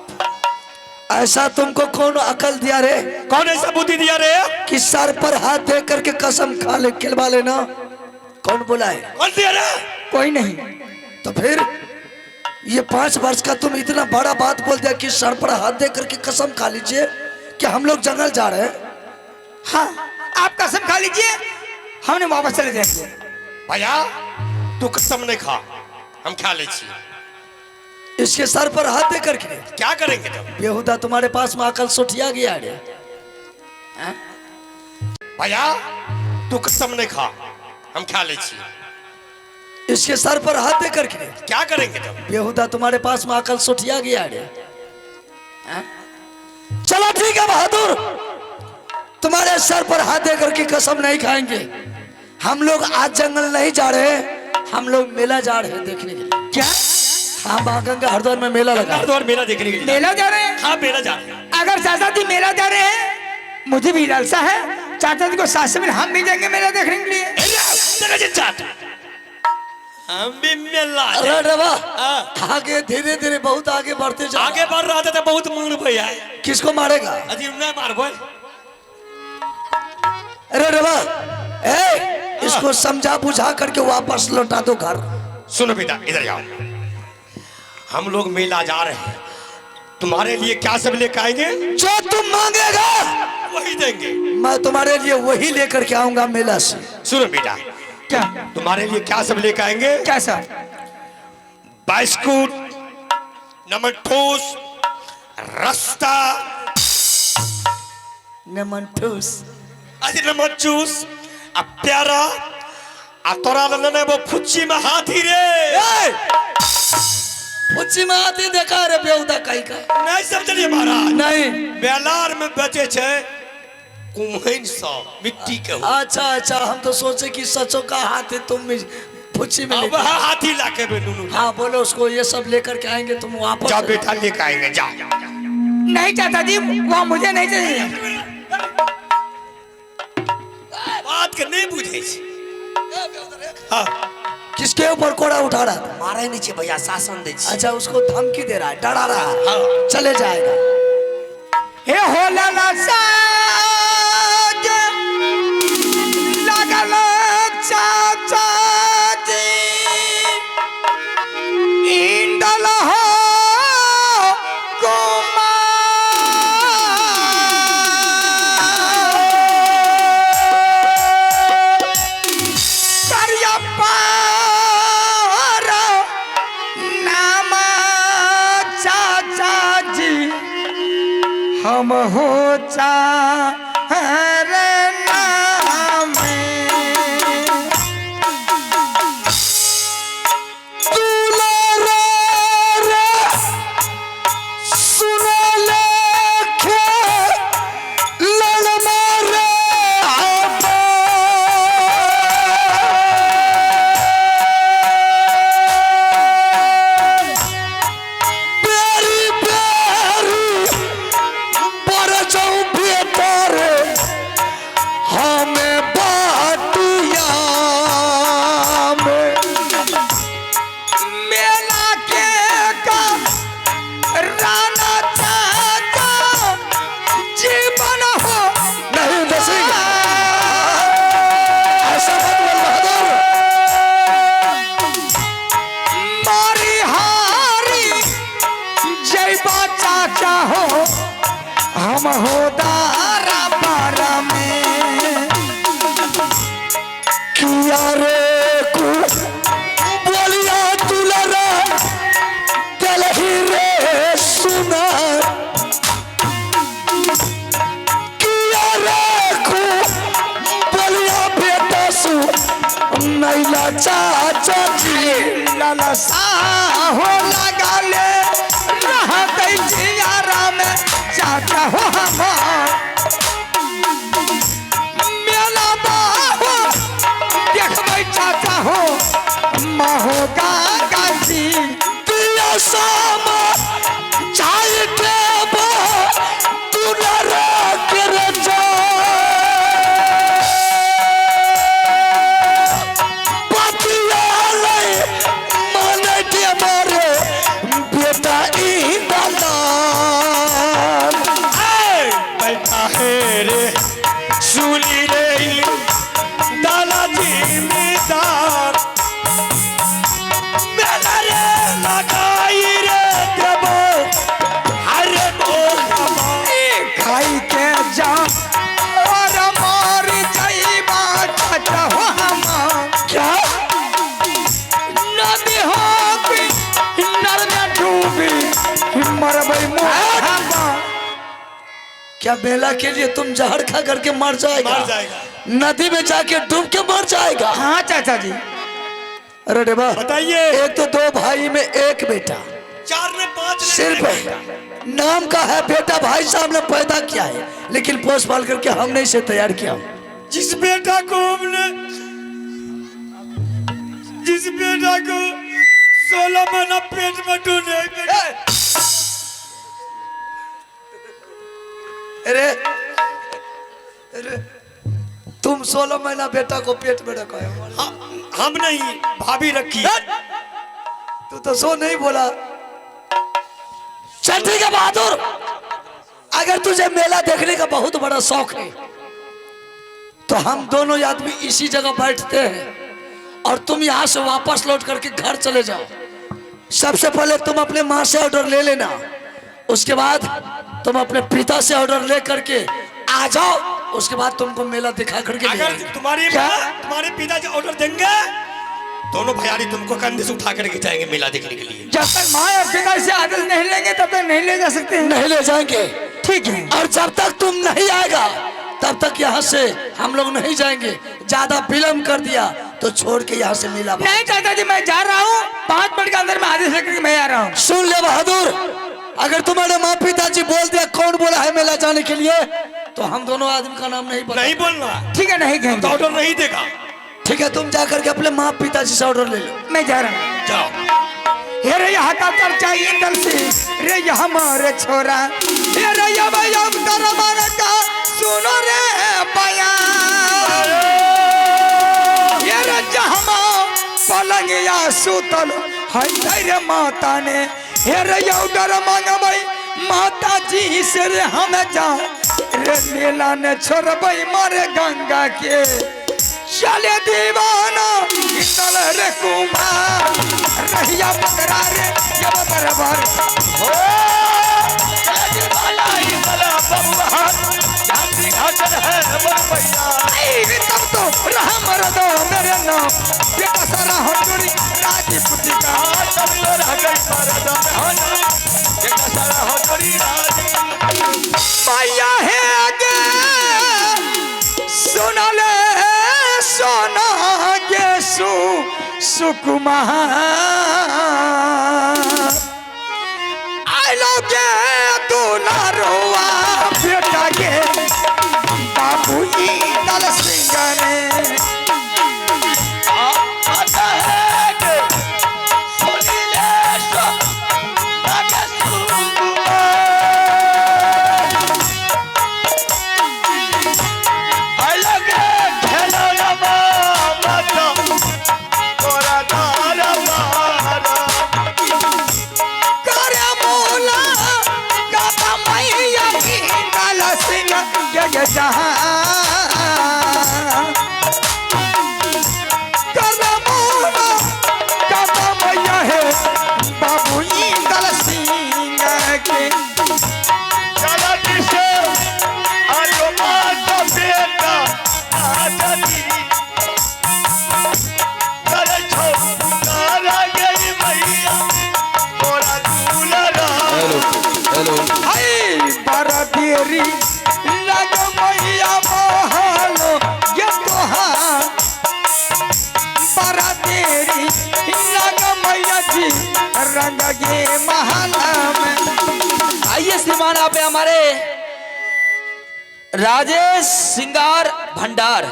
ऐसा तुमको कौन अकल दिया रे? कौन ऐसा बुद्धि दिया रे कि सर पर हाथ दे करके कसम खा ले खिलवा लेना? कौन बोला है? कौन दिया रे? कोई नहीं। तो फिर ये 5 वर्ष का तुम इतना बड़ा बात बोल दिया कि सर पर हाथ दे करके कसम खा लीजिए कि हम लोग जंगल जा रहे हैं। हाँ, आप कसम खा लीजिए, हमने वापस चले जाएंगे। भैया तू कसम नहीं खा, हम खा लीजिए। इसके सर पर हाथ दे करके क्या करेंगे तुम? बेहुदा तुम्हारे पास में अकल सुठिया गया है। भैया तू कसम नहीं खा, हम खा ले छी। इसके सर पर हाथ दे करके क्या करेंगे तब? बेहुदा तुम्हारे पास में अकल सुठिया गया है। चलो ठीक है बहादुर, तुम्हारे सर पर हाथ दे करके कसम नहीं खाएंगे। हम लोग आज जंगल नहीं जा रहे, हम लोग मेला जा रहे हैं देखने के लिए। क्या? हाँ, माँ गंगा हरिद्वार में मेला लगा। हरिद्वार मेला देखने के लिए मेला जा रहे हैं? हाँ मेला जा रहे हैं। अगर चाचा जी मेला जा रहे हैं, मुझे भी लालसा है, चाचा जी को साथ में हम भी जाएंगे मेला देखने के लिए। हम भी मेला। अरे वाह, आगे धीरे धीरे बहुत आगे बढ़ते जा। आगे बढ़ रहा था बहुत मार भैया। किसको मारेगा? अजीब नहीं मार भाई। अरे वाह, ए इसको समझा बुझा करके वापस लौटा दो घर। सुनो बेटा, इधर आओ, हम लोग मेला जा रहे हैं, तुम्हारे लिए क्या सब लेकर आएंगे? जो तुम मांगेगा वही देंगे। मैं तुम्हारे लिए वही लेकर के आऊंगा मेला से। सुनो बेटा, क्या तुम्हारे लिए क्या सब लेकर आएंगे? क्या सर? बिस्कुट, नमक ठोस, रस्ता, नमन ठोस, अरे नमक चूस, अब प्यारा, आ तोरा लेने वो फुच्ची में हाथी रे। फुच्ची में हाथी देखा रे बेहुदा कहीं का? नहीं समझलिए महाराज। नहीं, बेलार में बचे छे कुम्हैन सब मिट्टी के। अच्छा अच्छा, हम तो सोचे कि सचो का हाथी तुम फुच्ची में। अब हाथी लाके बे नुनू। हाँ बोलो उसको, ये सब लेकर के आएंगे तुम वापस। जा बेटा लेकर आएंगे, जा। नहीं चाचा जी, वहाँ मुझे नहीं चाहिए। बात के नहीं बुझे। हाँ। किसके ऊपर कोड़ा उठा रहा था? मारे नीचे भैया, शासन दे। अच्छा, उसको धमकी दे रहा है, डरा रहा है। हाँ। चले जाएगा। हे हो लाला साज लागल चाचा जी इंडल हो हम हो चार नाम हम हो दारा पारा में किया रे को बोलिया दुलारा दिलही रे सुना। किया रे को बोलिया बेटा सु नैला चाचा जी लाला सा हो लगा ले रहते जियारा में चाचा हो हमार मेला बाहो देखबै चाचा हो माहो गागा जी दिया सामा चाय देबो दुलारा कर जा पतिया ले मन के मारे बेटा ई दलाल। बैठा है रे सुनी रे दाला जिम्मेदार मेला रे लगाई रे देबो हरे खाई के जा और मार जाइबा चाचा हो हमार। क्या नदी हो नर में डूबी मरबै मोहब्बा। क्या मेला के लिए तुम जहर खा करके मर जाएगा? मर जाएगा। नदी में जाके डूब के मर जाएगा। हाँ चाचा जी। अरे डेबा बताइए। एक तो 2 भाई में 1 बेटा, 4 ने 5 ने सिर्फ नाम का है बेटा, भाई साहब ने पैदा किया है, लेकिन पोस पाल करके हमने इसे तैयार किया। जिस बेटा को हमने, जिस बेटा को 16 महीना पेट में ढूंढे। अरे अरे तुम 16 महीना बेटा को पेट में रखा है। हम नहीं, भाभी रखी। तू तो सो नहीं बोला। चल ठीक है बहादुर, अगर तुझे मेला देखने का बहुत बड़ा शौक है तो हम दोनों आदमी इसी जगह बैठते हैं और तुम यहाँ से वापस लौट करके घर चले जाओ। सबसे पहले तुम अपने माँ से ऑर्डर ले लेना, उसके बाद तुम अपने पिता से ऑर्डर ले करके आ जाओ, उसके बाद तुमको मेला दिखा करके अगर तुम्हारी तुम्हारे पिताजी ऑर्डर देंगे, दोनों भैयारी तुमको कंधे से उठा करके जाएंगे मेला देखने के लिए। जब तक माँ और पिता से आदेश नहीं लेंगे तब तक नहीं ले जा सकते। नहीं ले जाएंगे, ठीक है। और जब तक तुम नहीं आएगा तब तक यहाँ से हम लोग नहीं जाएंगे। ज्यादा विलम्ब कर दिया तो छोड़ के यहाँ से मेला। नहीं चाचा जी, मैं जा रहा हूँ, 5 मिनट के अंदर मैं आदेश लेकर मैं आ रहा हूँ। सुन ले बहादुर, अगर तुम्हारे माँ पिताजी बोल दिया कौन बोला है मेला जाने के लिए, तो हम दोनों आदमी का नाम नहीं नहीं बोलना। ठीक है, नहीं कहेंगे तो ऑर्डर नहीं देगा। ठीक है, तुम जाकर के अपने माँ पिताजी से ऑर्डर ले लो। मैं जा रहा हूँ, जाओ। हे रे यहाँ का चर्चा इंदल से रे हमारे छोरा, हे रे का सुनो रे बयान, ये रे जहमा पलंगिया सुतल है रे माता ने, हे रे ऑर्डर मांगबई माता जी से रे हम जा रे मेला ने छोड़बई मारे गंगा के। चले दीवाना इंदल रे कुमार रहिया बकरा रे जब बराबर हो। चले दीवाना इंदल बबुआ झांसी घाटन है बरपैया, तब तो रह मरदो मेरे नाम बेटा सारा हंडुरी राजपूती का, तब तो रह गई मरदो मेरे बेटा सारा हंडुरी राजपूती। मैया है आगे सुना ले सोना के सु सुकुमार, आई लोगे दुलारुआ बेटा के बाबू इंदल सिंह ने। आता है के सुनी ले सोना के सुकुमार, आई लोगे बाबू इंदल सिंह के। लग मैया महलो ये तोहार बड़ा देरी लग मैया जी रंग गे महल में। आइए श्रीमान, आप हमारे राजेश सिंगार भंडार,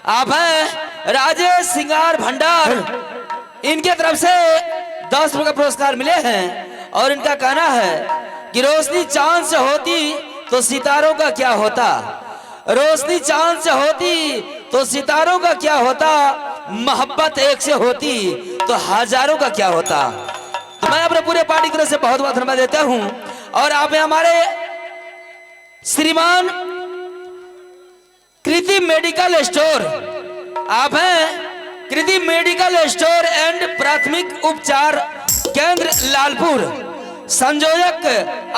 आप हैं राजेश सिंगार भंडार, इनके तरफ से 10 रुपये का पुरस्कार मिले हैं और इनका कहना है कि रोशनी चांद से होती तो सितारों का क्या होता, रोशनी चांद से होती तो सितारों का क्या होता, मोहब्बत एक से होती तो हजारों का क्या होता। तो मैं अपने पूरे पार्टी की तरफ से बहुत बहुत धन्यवाद देता हूं। और आप हमारे श्रीमान कृति मेडिकल स्टोर, आप हैं कृति मेडिकल स्टोर एंड प्राथमिक उपचार केंद्र लालपुर, संयोजक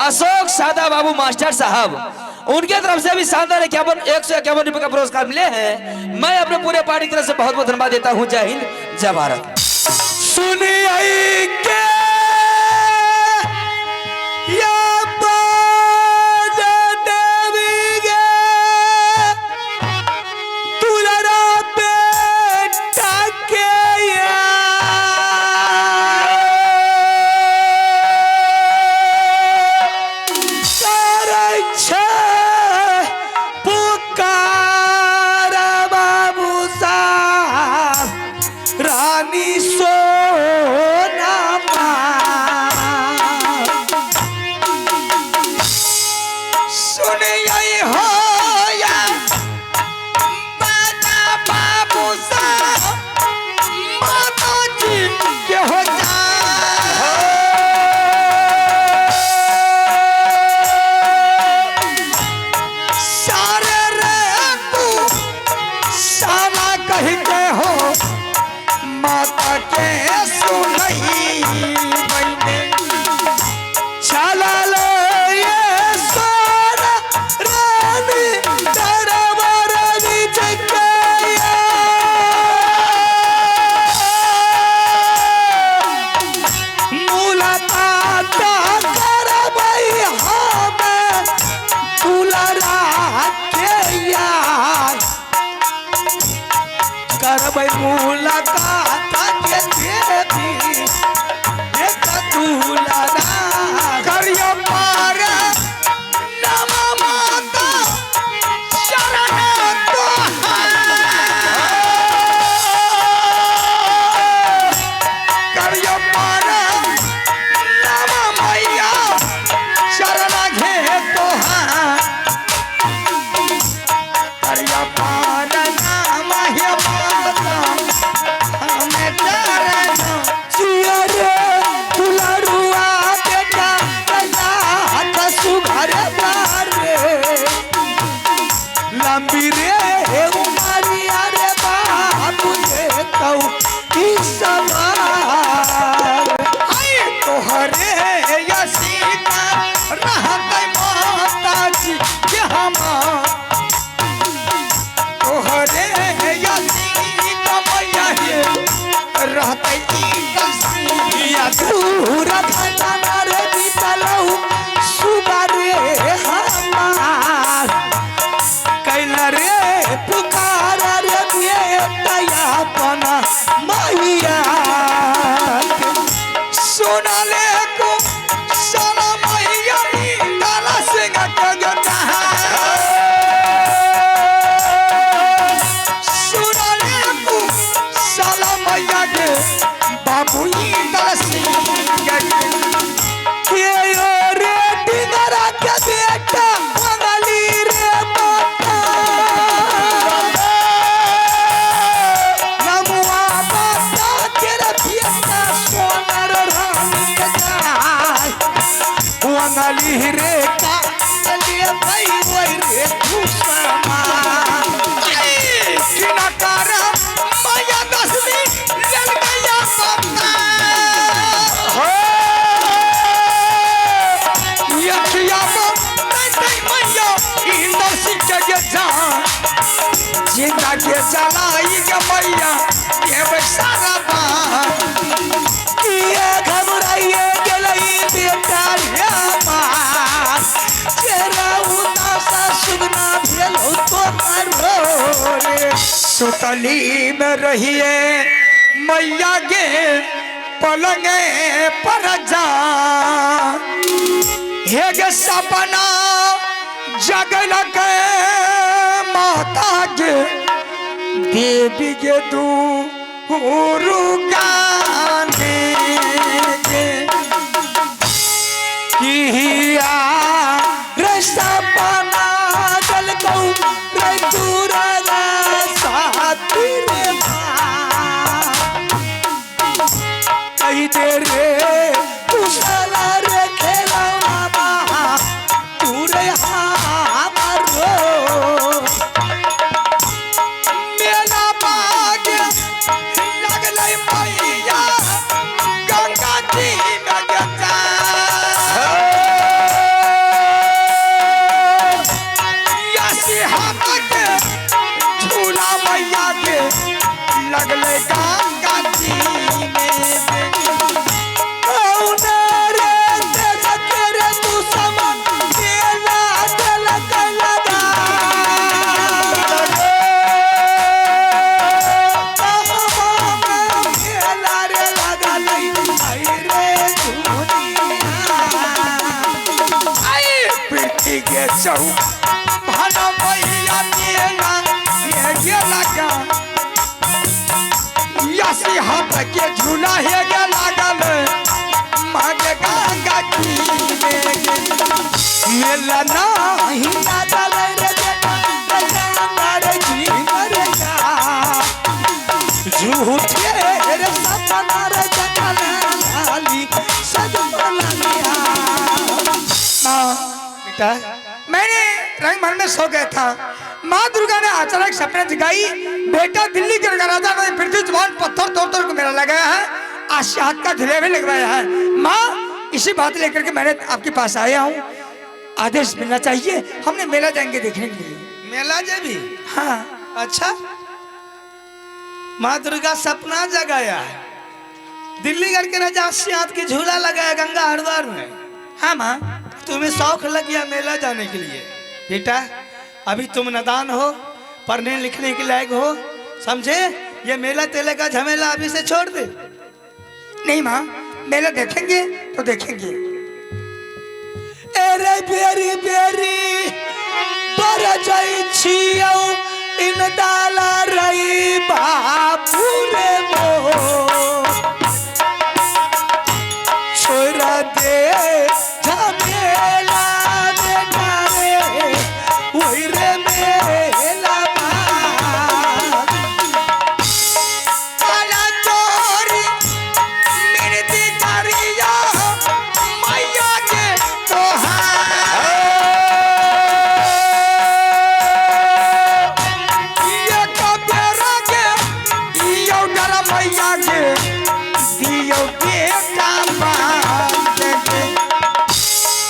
अशोक सादा बाबू मास्टर साहब, उनके तरफ से भी शानदार 151 रुपए का पुरस्कार मिले हैं। मैं अपने पूरे पार्टी की तरफ से बहुत बहुत धन्यवाद देता हूं। जय हिंद, जय भारत। सुनिए के या देवी गे तू सुनियै हो या बाजा बाबू सा माता जी के हो जा सारे रे तू सारा कह के हो माता के सुनई बने चला लो ये सोना रानी दरबार जगया मुलाकात करबै हम दुलरा के यार करबै मुलाकात के देवी एक दुलरा करियो पार नम माता शरण तोहार करियो पार नम मैया शरण घे तोहार करियो पार नम हे माता हमें चरण जिया रे दुलरुआ बेटा कैला हाथ सुघर बार रे लंबी रे उमारिया रे बाबू रे कहू की सवार आई तोहरे यसीता रहत माता जी के हमार तोहरे यसीता मैया हे रहत ई या दूर खतना रे बीतलहु सुबह रे हमार कैला रे पुकार रे बेटा अपना मैया के। सुनले को साला मैया ताला सिंह के गोटा सुनले को साला मैया के बाबू ताला सिंह के के यो रे डिंगरा के बेटा मंगली रे माता नमुआ माता के रे बेटा सोनर रानी के जाय मंगली रे का लिए भाई ओई रे खुशमा किनाकार मैया दसवीं लल गया पप्पा यखिया नहीं मैया इंदर सिंह के जान जिंदा के चलाई के मैया ये सारा बात किए घबराइए गेलई बेटा रे मार तेरा उदासा सुगना भेल हो तो मरो रे सुतली में रहिए मैया गे पलंगे पर जा हे गे सपना जगल के माता गे देवी गे दूरु गाने गे किया रे सपना जल कौ रे दूरा साथी रे माँ। कही दे रे कुशला रे खेलौना बा तू रे हमारो मेला बाग लगलै मैया गंगा जी में गंगा यसी हाथ के झूला मैया के लगलै गंगा जी में कौन रे तेज के रे तू समा मेला दिलक लगा मेला रे लगलै आई रे दुनिया आई पृथ्वी के चौ भाना मैया मेला हे गेला का यसी हाथ के झूला हे गे लागल मागे गंगा जी में गे। मेला नाही लागल रे बेटा गंगा जी मर जा झूठे रे सपना रे जगल लाली सजमला लिया। माँ बेटा मैंने रंग भर में सो गया था। माँ दुर्गा ने अचानक सपने जगाई, बेटा दिल्ली के राजा ने पृथ्वी जवान पत्थर तोड़ तोड़ को मेला लगाया है, आशियात का झूले भी लगवाया है। माँ इसी बात लेकर के मैंने आपके पास आया हूँ, आदेश मिलना चाहिए, हमने मेला जाएंगे देखने के लिए। मेला जेबी? हाँ। अच्छा, माँ दुर्गा सपना जगाया है, दिल्लीगढ़ के राजा आशियात के झूला लगाया गंगा हरिद्वार में। हाँ माँ। तुम्हें शौक लग गया मेला जाने के लिए। बेटा अभी तुम नादान हो, पढ़ने लिखने के लायक हो, समझे? ये मेला तेले का झमेला अभी से छोड़ दे। नहीं माँ, मेला देखेंगे तो देखेंगे। अरे बेरी बेरी बर जाई छियौ इन डाला रही बापू रे मो छोड़ दे झमेला बेटा रे वही रे मेला काला चोरी मिनती करिया मैया के तोहार ये कबेरा के यो डर मैया के दियो बेटा बाप के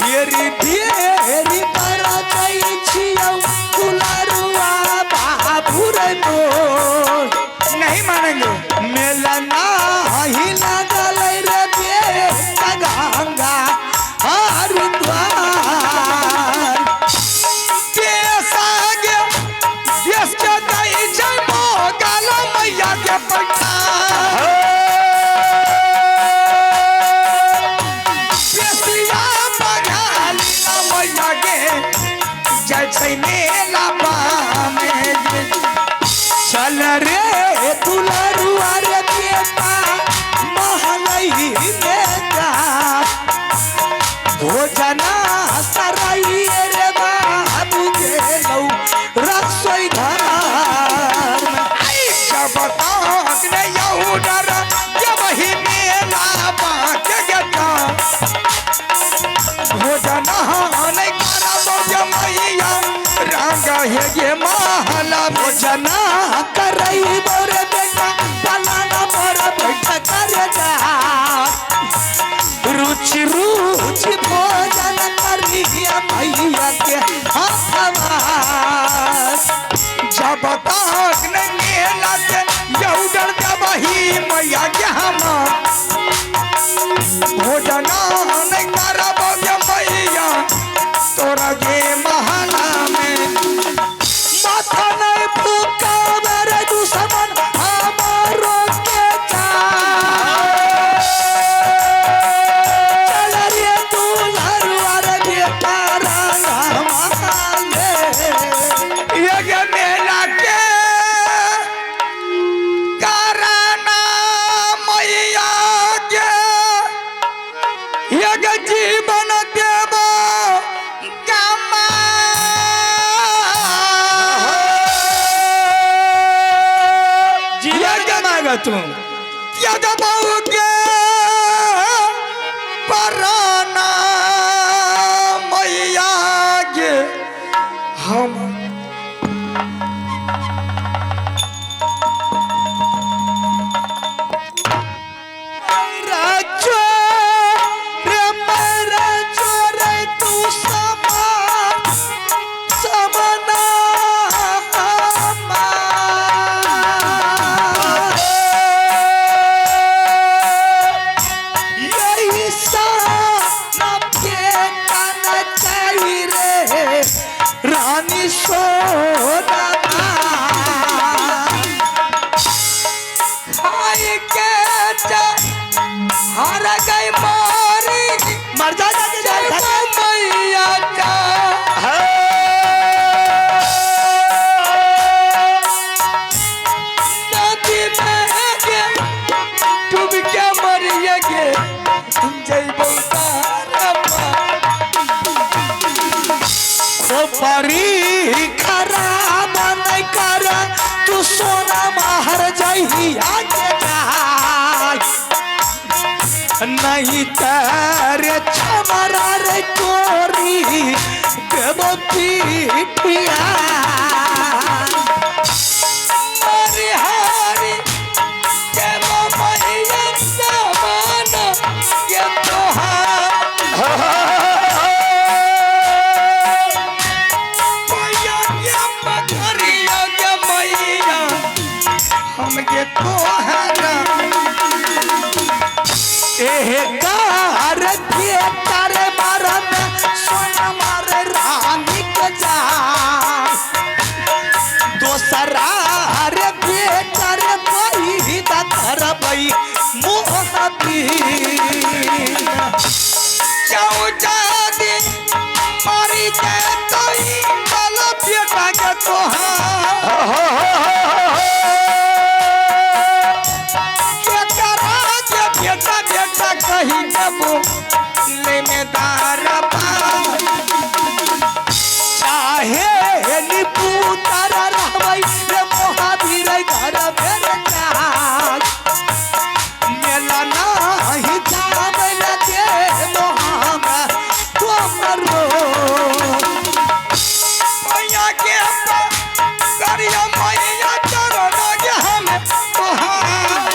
बेरी बेरी बर जाई छियौ दुलारुआ बापू रे मोर नहीं मानेंगे। मेला नाही लागल रे बेटा गंगा हरिद्वार देश आगे देश के दई जय मोगल मैया के पैठा देसिया बघाली मैया के जय छै मेला पामे। चल रे दुलारुआ रे बेटा महलई बेटा भोजना कराई रे बाबू गेलौ रसोई घर में। आई जब तक न यहू डर जब ही मेला बाके गेटा भोजना नहीं करब गे मैया रंग हे गे महला भोजना करई बोरे बेटा पलाना पर बैठ कर जा रुचि रुचि भोजन करिया मैया के हाथवा जब तक न मेला के यहू डर जब ही मैया के हम भोजना नहीं करब गे मैया तोरा गे महला में। माथा नहीं फूकावे रे दुश्मन हमारो के चल रे दुलरुआ रे बेटा रंगमाले ये गे मेला के कराना मैया के ये गे जीवन देव गमा जीवन गमाएगा तुम। यदबहु के पराना मैया के हम राजो रे मेरा चोरे तू समा समना खोपरी खराब नहीं कर तू सोना माहर जाही आगे जाय नहीं तेरे छमरा रे तोरी देव पीठिया हरि हरि देव मैया समान ये तोहार मैया के पकड़िया के मैया हमके तोहरा एहे कार तारे मारन सोना मारे रानी के जा दोसरा रे बेटा रे बही करबई मोहबी जादी मारी जतई बल बेटा के तोहार के करा के बेटा बेटा कही देबो लेमेदार चाहे निपुतर रहबै रे महावीर घर मेरे जाय मेला नाही जाबै रे दे मोहामे तोमरो मैया के करिया मैया चरण के हम तोहार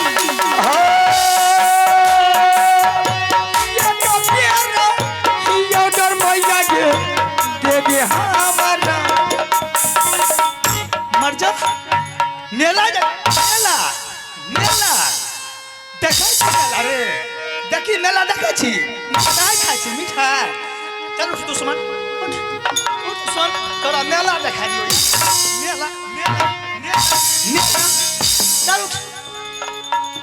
ये तो प्यारा ये डर मैया के देवी हमारा मर जा मेला जा मेला मेला देखै छी मेला रे देखी मेला देखै छी मिठाई खाइ छी मिठाई चल उठ दुश्मन उठ उठ दुश्मन तोरा मेला देखा दियो मेला मेला मेला मेला चल उठ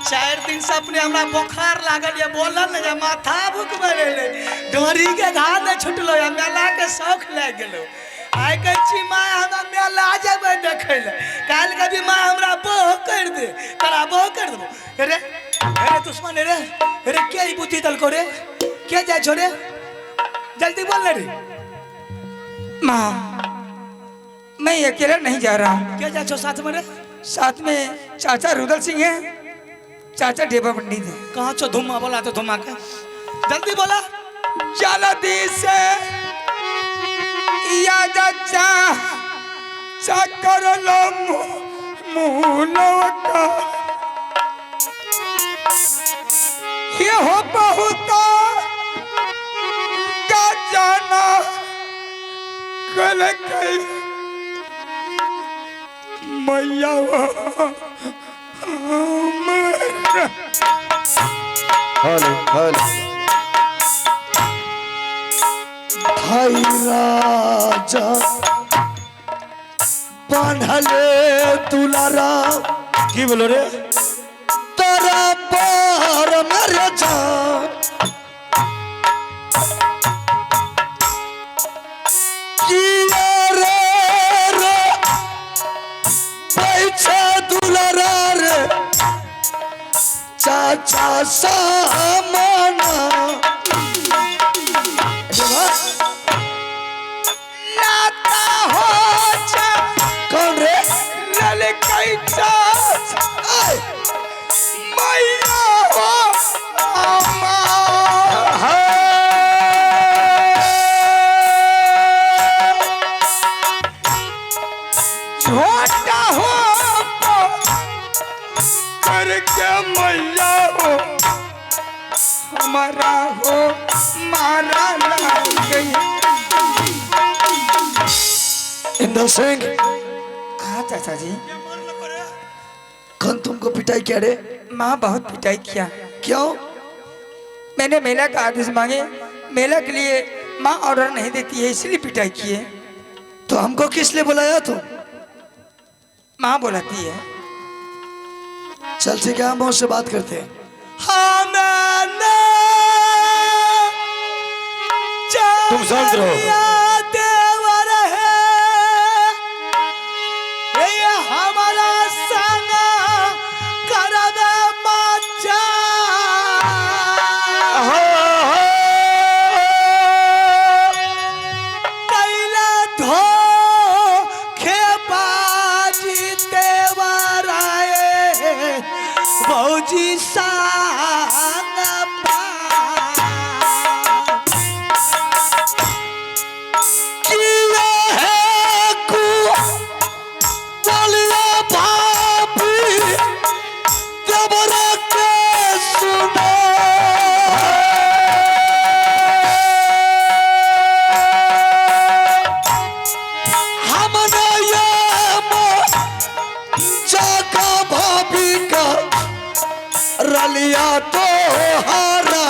4 दिन से अपने हमरा बोखार लागल ये बोलल ने जे माथा भूख मरेले डोरी के घाव ने छुटलो या मेला के शौक लागि गेलो आइ कहै छी माँ हमरा मेला जेबै देखै लए काल्हि कभी माँ हमरा बोह कर दे तोरा बोह कर देबो रे अरे दुश्मन रे रे के ई बुद्धि दलको रे के जाइ छो रे जल्दी बोल ने रे माँ मैं अकेला नहीं जा रहा हूँ के जाइ छो साथ में रे साथ में चाचा रुदल सिंह है चाचा ढेबा पंडित है कहाँ छो धुम्मा बोला तो धुम्मा के जल्दी बोला जल्दी से या जा चक्कर लो मुँह ये हो बहुत जाना कल कल मैया हेलो हेलो भाई राजा बांधले दुलारा की बोलो रे तारा पार मेरे जा किया रे रे पैसा दुलारा रे चाचा सामाना लाता हो चा कौन रे ललकई चाचा मैया हो अम्मा छोटा हो करके मैया हो हमारा हो मारा लग गई। इंदल सिंह हाँ चाचा जी कौन तुमको पिटाई किया रे? माँ बहुत पिटाई किया। क्यों? मैंने मेला का आदेश मांगे, मेला के लिए माँ ऑर्डर नहीं देती है इसलिए पिटाई किए। तो हमको किस लिए बुलाया तुम? माँ बुलाती है। चल ठीक है, हम उससे बात करते हैं। तुम शांत रहो। देवर है ये हमारा संग करबे मजा कैला मुरलिया तो हरा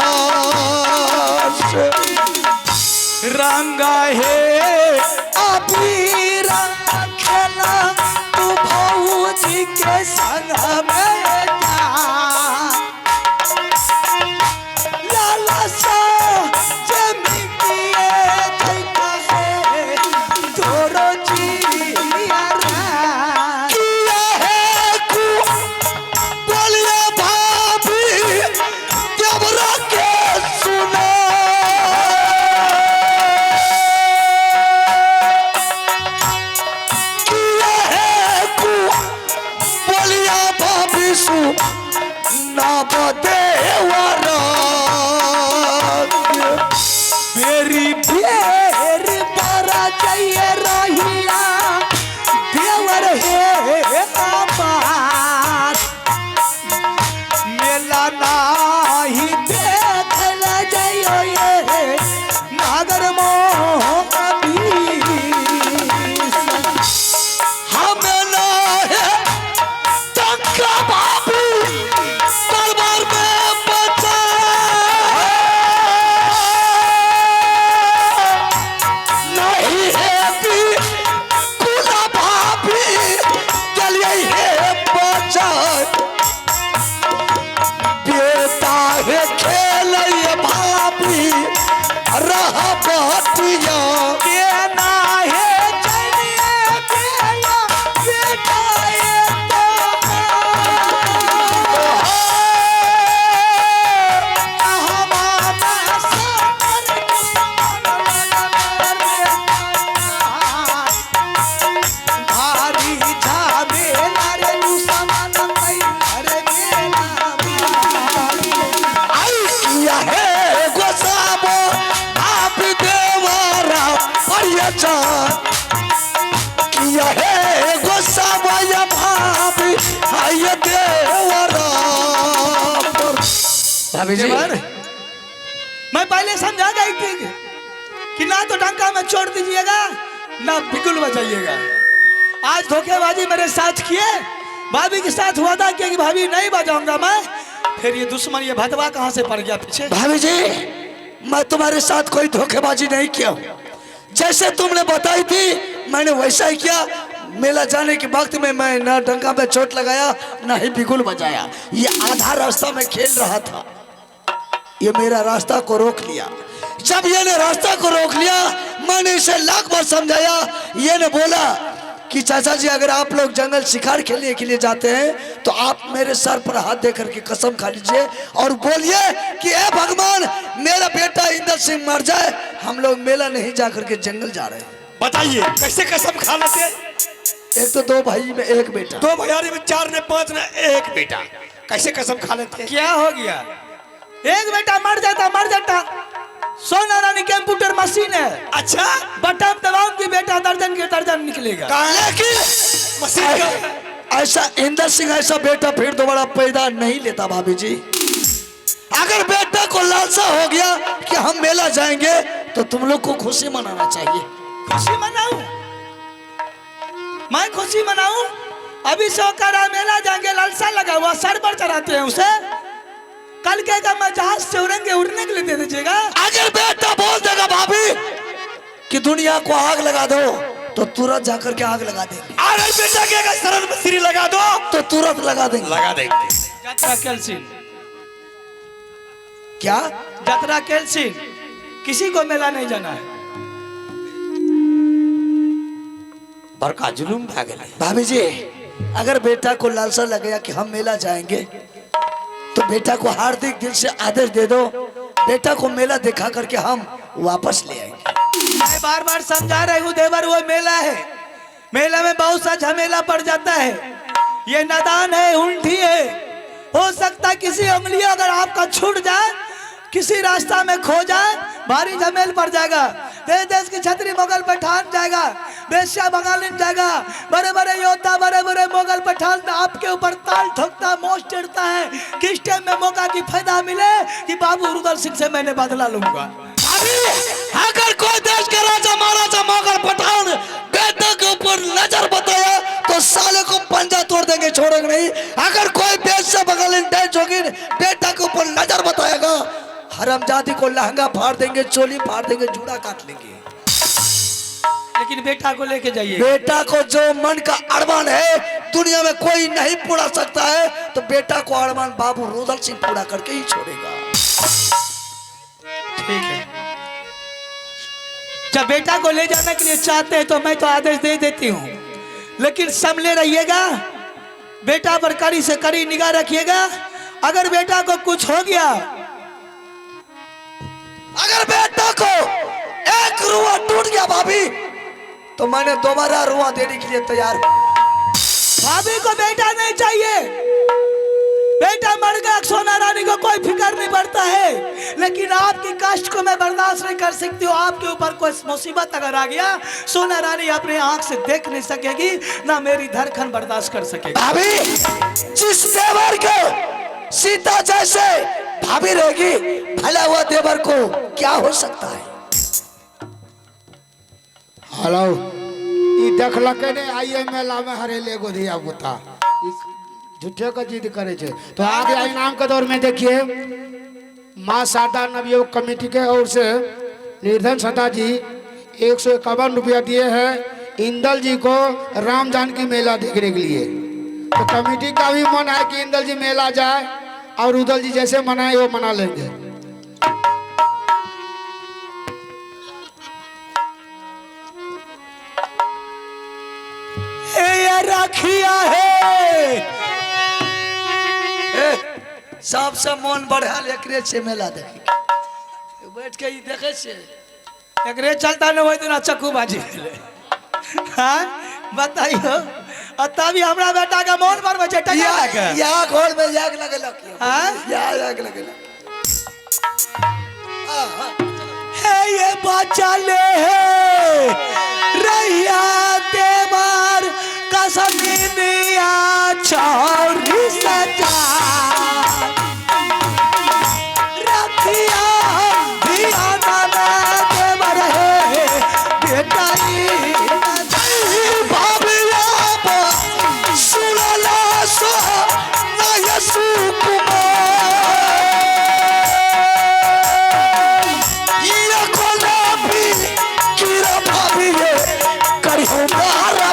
रंगा हे अबीर खेला तू भौजी के संग में जा। लाला सा जमितिए जैता है तोरो जिया किया है कु बोलिया भाभी देवरा के सुना। किया है कु बोलिया भाभी सुना देवरा। बेरी बेर बरा जाइए रहिया देवर हे अपार मेला नाही देखल जाइयो ये नागर मोह अबीस। हमें ना है टंका भाभी दरबार में बचा नहीं है भी कुला भाभी चलिए है बचा बेटा है खेल ये भाभी रहा बतिया केना हे चलिए बेला बेटा ये तो आई किया है गोसाबो आप देवरा परिचा किया है गोसाबो या भाभी आई देवरा भाभी जी मैं पहले समझा गई थी कि ना तो डंका में छोड़ दीजिएगा ना बिगुल बजाइएगा। आज धोखेबाजी मेरे साथ किए, भाभी के साथ वादा किया कि भाभी नहीं बजाऊंगा मैं, फिर ये दुश्मन ये भदवा कहाँ से पड़ गया पीछे। भाभी जी मैं तुम्हारे साथ कोई धोखेबाजी नहीं किया हूँ, जैसे तुमने बताई थी मैंने वैसा ही किया। मेला जाने के वक्त में मैं ना डंका में चोट लगाया ना ही बिगुल बजाया, ये आधा रास्ता में खेल रहा था, ये मेरा रास्ता को रोक लिया। जब ये ने रास्ता को रोक लिया मैंने इसे लाख बार समझाया, ये ने बोला कि चाचा जी अगर आप लोग जंगल शिकार खेलने के लिए जाते हैं तो आप मेरे सर पर हाथ दे करके कसम खा लीजिए और बोलिए कि ए भगवान मेरा बेटा इंदर सिंह मर जाए, हम लोग मेला नहीं जा करके जंगल जा रहे हैं। बताइए कैसे कसम खा लेते हैं? एक तो दो भाई में एक बेटा, दो भैयारी में 4 ने 5 ने एक बेटा, कैसे कसम खा लेते हैं? क्या हो गया, एक बेटा मर जाता मर जाता। सोना रानी कंप्यूटर मशीन है, अच्छा बटन दबाऊंगी बेटा दर्जन के दर्जन निकलेगा। लेकिन मशीन का ऐसा इंदर सिंह ऐसा बेटा फिर दोबारा पैदा नहीं लेता। भाभी जी अगर बेटा को लालसा हो गया कि हम मेला जाएंगे तो तुम लोग को खुशी मनाना चाहिए। खुशी मनाऊं मैं, खुशी मनाऊं? अभी सो करा मेला जाएंगे, लालसा लगा हुआ सर पर चढ़ाते हैं उसे, कल कहेगा मैं जहाज से उड़ेंगे, उड़ने के लिए दे दीजिएगा। अगर बेटा बोल देगा भाभी कि दुनिया को आग लगा दो तो तुरंत जाकर के आग लगा देंगे। अगर बेटा कहेगा शरण में सिरी लगा दो तो तुरंत लगा देंगे, लगा देंगे। यात्रा कैंसिल। क्या यात्रा कैंसिल, किसी को मेला नहीं जाना है। बड़का जुलूम भा गेलै। भाभी जी अगर बेटा को लालसा लग गया कि हम मेला जाएंगे तो बेटा को हार्दिक दिल से आदेश दे दो, बेटा को मेला दिखा करके हम वापस ले आएंगे। मैं बार बार समझा रही हूँ देवर, वो मेला है, मेला में बहुत सा झमेला पड़ जाता है। ये नादान है, उंठी है, हो सकता है किसी उंगली अगर आपका छूट जाए, किसी रास्ता में खो जाए, भारी झमेल पड़ जाएगा। देश देश की छतरी मुगल पठान जाएगा, बेश्या बंगालिन जाएगा, बड़े बड़े योद्धा बड़े बड़े मुगल पठान आपके ऊपर ताल ठोकता, मोच टेरता है। किस टाइम में मौका की फायदा मिले कि बाबू रुदल सिंह से मैंने बदला लूंगा। अभी अगर कोई देश का राजा महाराजा मुगल पठान बेटे के ऊपर नजर बताया तो साले को पंजा तोड़ देंगे, छोड़ेंगे नहीं। अगर कोई बेश्या बंगालिन जोगिन बेटा के ऊपर नजर बताएगा, हरामजादी को लहंगा फाड़ देंगे, चोली फाड़ देंगे, जूड़ा काट लेंगे, लेकिन बेटा को लेके जाइए। बेटा को जो मन का अरमान है दुनिया में कोई नहीं पूरा सकता है, तो बेटा को अरमान बाबू रुदल सिंह पूरा करके ही छोड़ेगा। ठीक है, जब बेटा को ले जाने के लिए चाहते हैं तो मैं तो आदेश दे देती हूँ, लेकिन संभले रहिएगा, बेटा पर कड़ी से कड़ी निगाह रखिएगा। अगर बेटा को कुछ हो गया, अगर बेटा को एक रुआ टूट गया भाभी, तो मैंने दोबारा रुआ देने के लिए तैयार हूं। भाभी को बेटा नहीं चाहिए, बेटा मर गया सोना रानी को कोई फिक्र नहीं पड़ता है, लेकिन आपकी कष्ट को मैं बर्दाश्त नहीं कर सकती हूँ। आपके ऊपर कोई मुसीबत अगर आ गया, सोना रानी अपने आंख से देख नहीं सकेगी, ना मेरी धड़कन बर्दाश्त कर सकेगी। भाभी जिस देवर को सीता जैसे भाभी रहेगी, भला हुआ देवर को क्या हो सकता है। हेलो, ई देखलकै ने आइए मेला में हरेले एगो धिया पुता झूठे का जिद करे छे। तो आगे इनाम के दौर में देखिए, माँ शारदा नवयोग कमेटी के ओर से निर्धन सदा जी 151 रुपया दिए हैं इंदल जी को राम जानकी मेला देखने के लिए। तो कमेटी का भी मन है कि इंदल जी मेला जाए और उदल जी जैसे मनाए वो मना लेंगे। रखिया है सबसे मन बढ़ाल एकरे छे मेला देखे बैठ के ई देखे छे, एकरे चलता न होय ना चक्कू बाजी भेलै। हां बताइयो, आ तभी हमरा बेटा के मन बढ़बै छै टका के। या घर में आग लगेलक, हां या आग लगेलक। हे ये बच्चा ले हे रहिया देवर कसमिनिया चौरी सजा रखिया दिया नाना देवर है बेटा भाभिया सुनला सो नय सुकुमार ये कोलाबी कीरा भाभी करियो मारा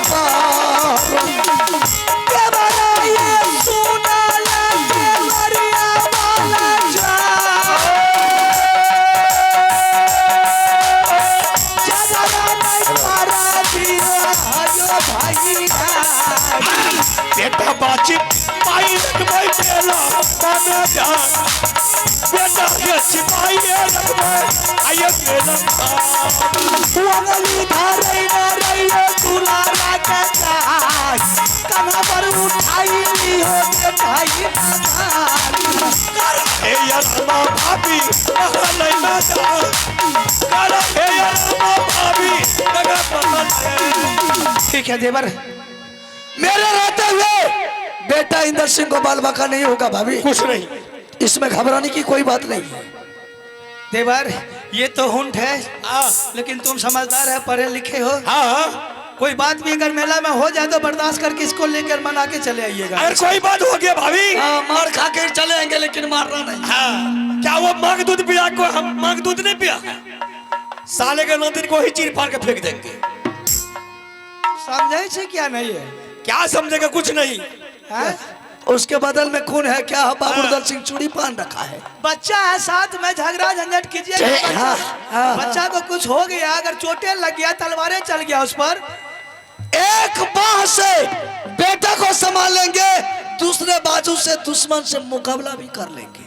बेटा बाची पाई रखबै मेला माने जान, बेटा के सिपाही रखबै आइए मेला। उंगली धरै न रहियो दुलारा के चाय, कन्हा पर उठाई लियो बेटाई कर हे यार मां भाभी नहीं ना जान, कर हे यार मां भाभी लगा पता। ठीक है देवर, मेरे रहते हुए बेटा इंदर सिंह को बाल बाका नहीं होगा भाभी, कुछ नहीं, इसमें घबराने की कोई बात नहीं है। देवर ये तो हुंठ है, लेकिन तुम समझदार है, पढ़े लिखे हो। हाँ, कोई बात भी अगर मेला में हो जाए तो बर्दाश्त करके इसको लेकर मना के चले आइएगा। अगर कोई बात हो गया भाभी, मार खा के चले आएंगे लेकिन मारना नहीं। हाँ, क्या वो मांग दूध पिया को हम मांग दूध नहीं पिया, साले के नौदिन को ही चीर फाड़ के फेंक देंगे। समझे छे क्या नहीं है, क्या समझेगा कुछ नहीं है? उसके बदल में खून है क्या? बाबू रुदल सिंह चूड़ी पहन रखा है, बच्चा है साथ में, झगड़ा झंझट कीजिए। बच्चा को कुछ हो गया, अगर चोटें लग गया, तलवारें चल गया उस पर, एक बाह से बेटा को संभाल लेंगे, दूसरे बाजू से दुश्मन से मुकाबला भी कर लेंगे।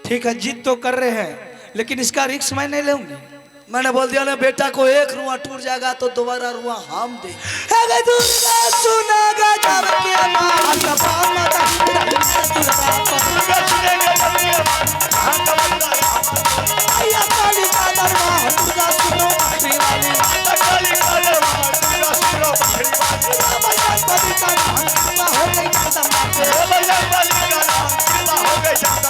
ठीक है, जीत तो कर रहे हैं, लेकिन इसका रिस्क मैं नहीं लूंगी। मैंने बोल दिया ना, बेटा को एक रुआ टूट जाएगा तो दोबारा रुआ हम दे। हो गई।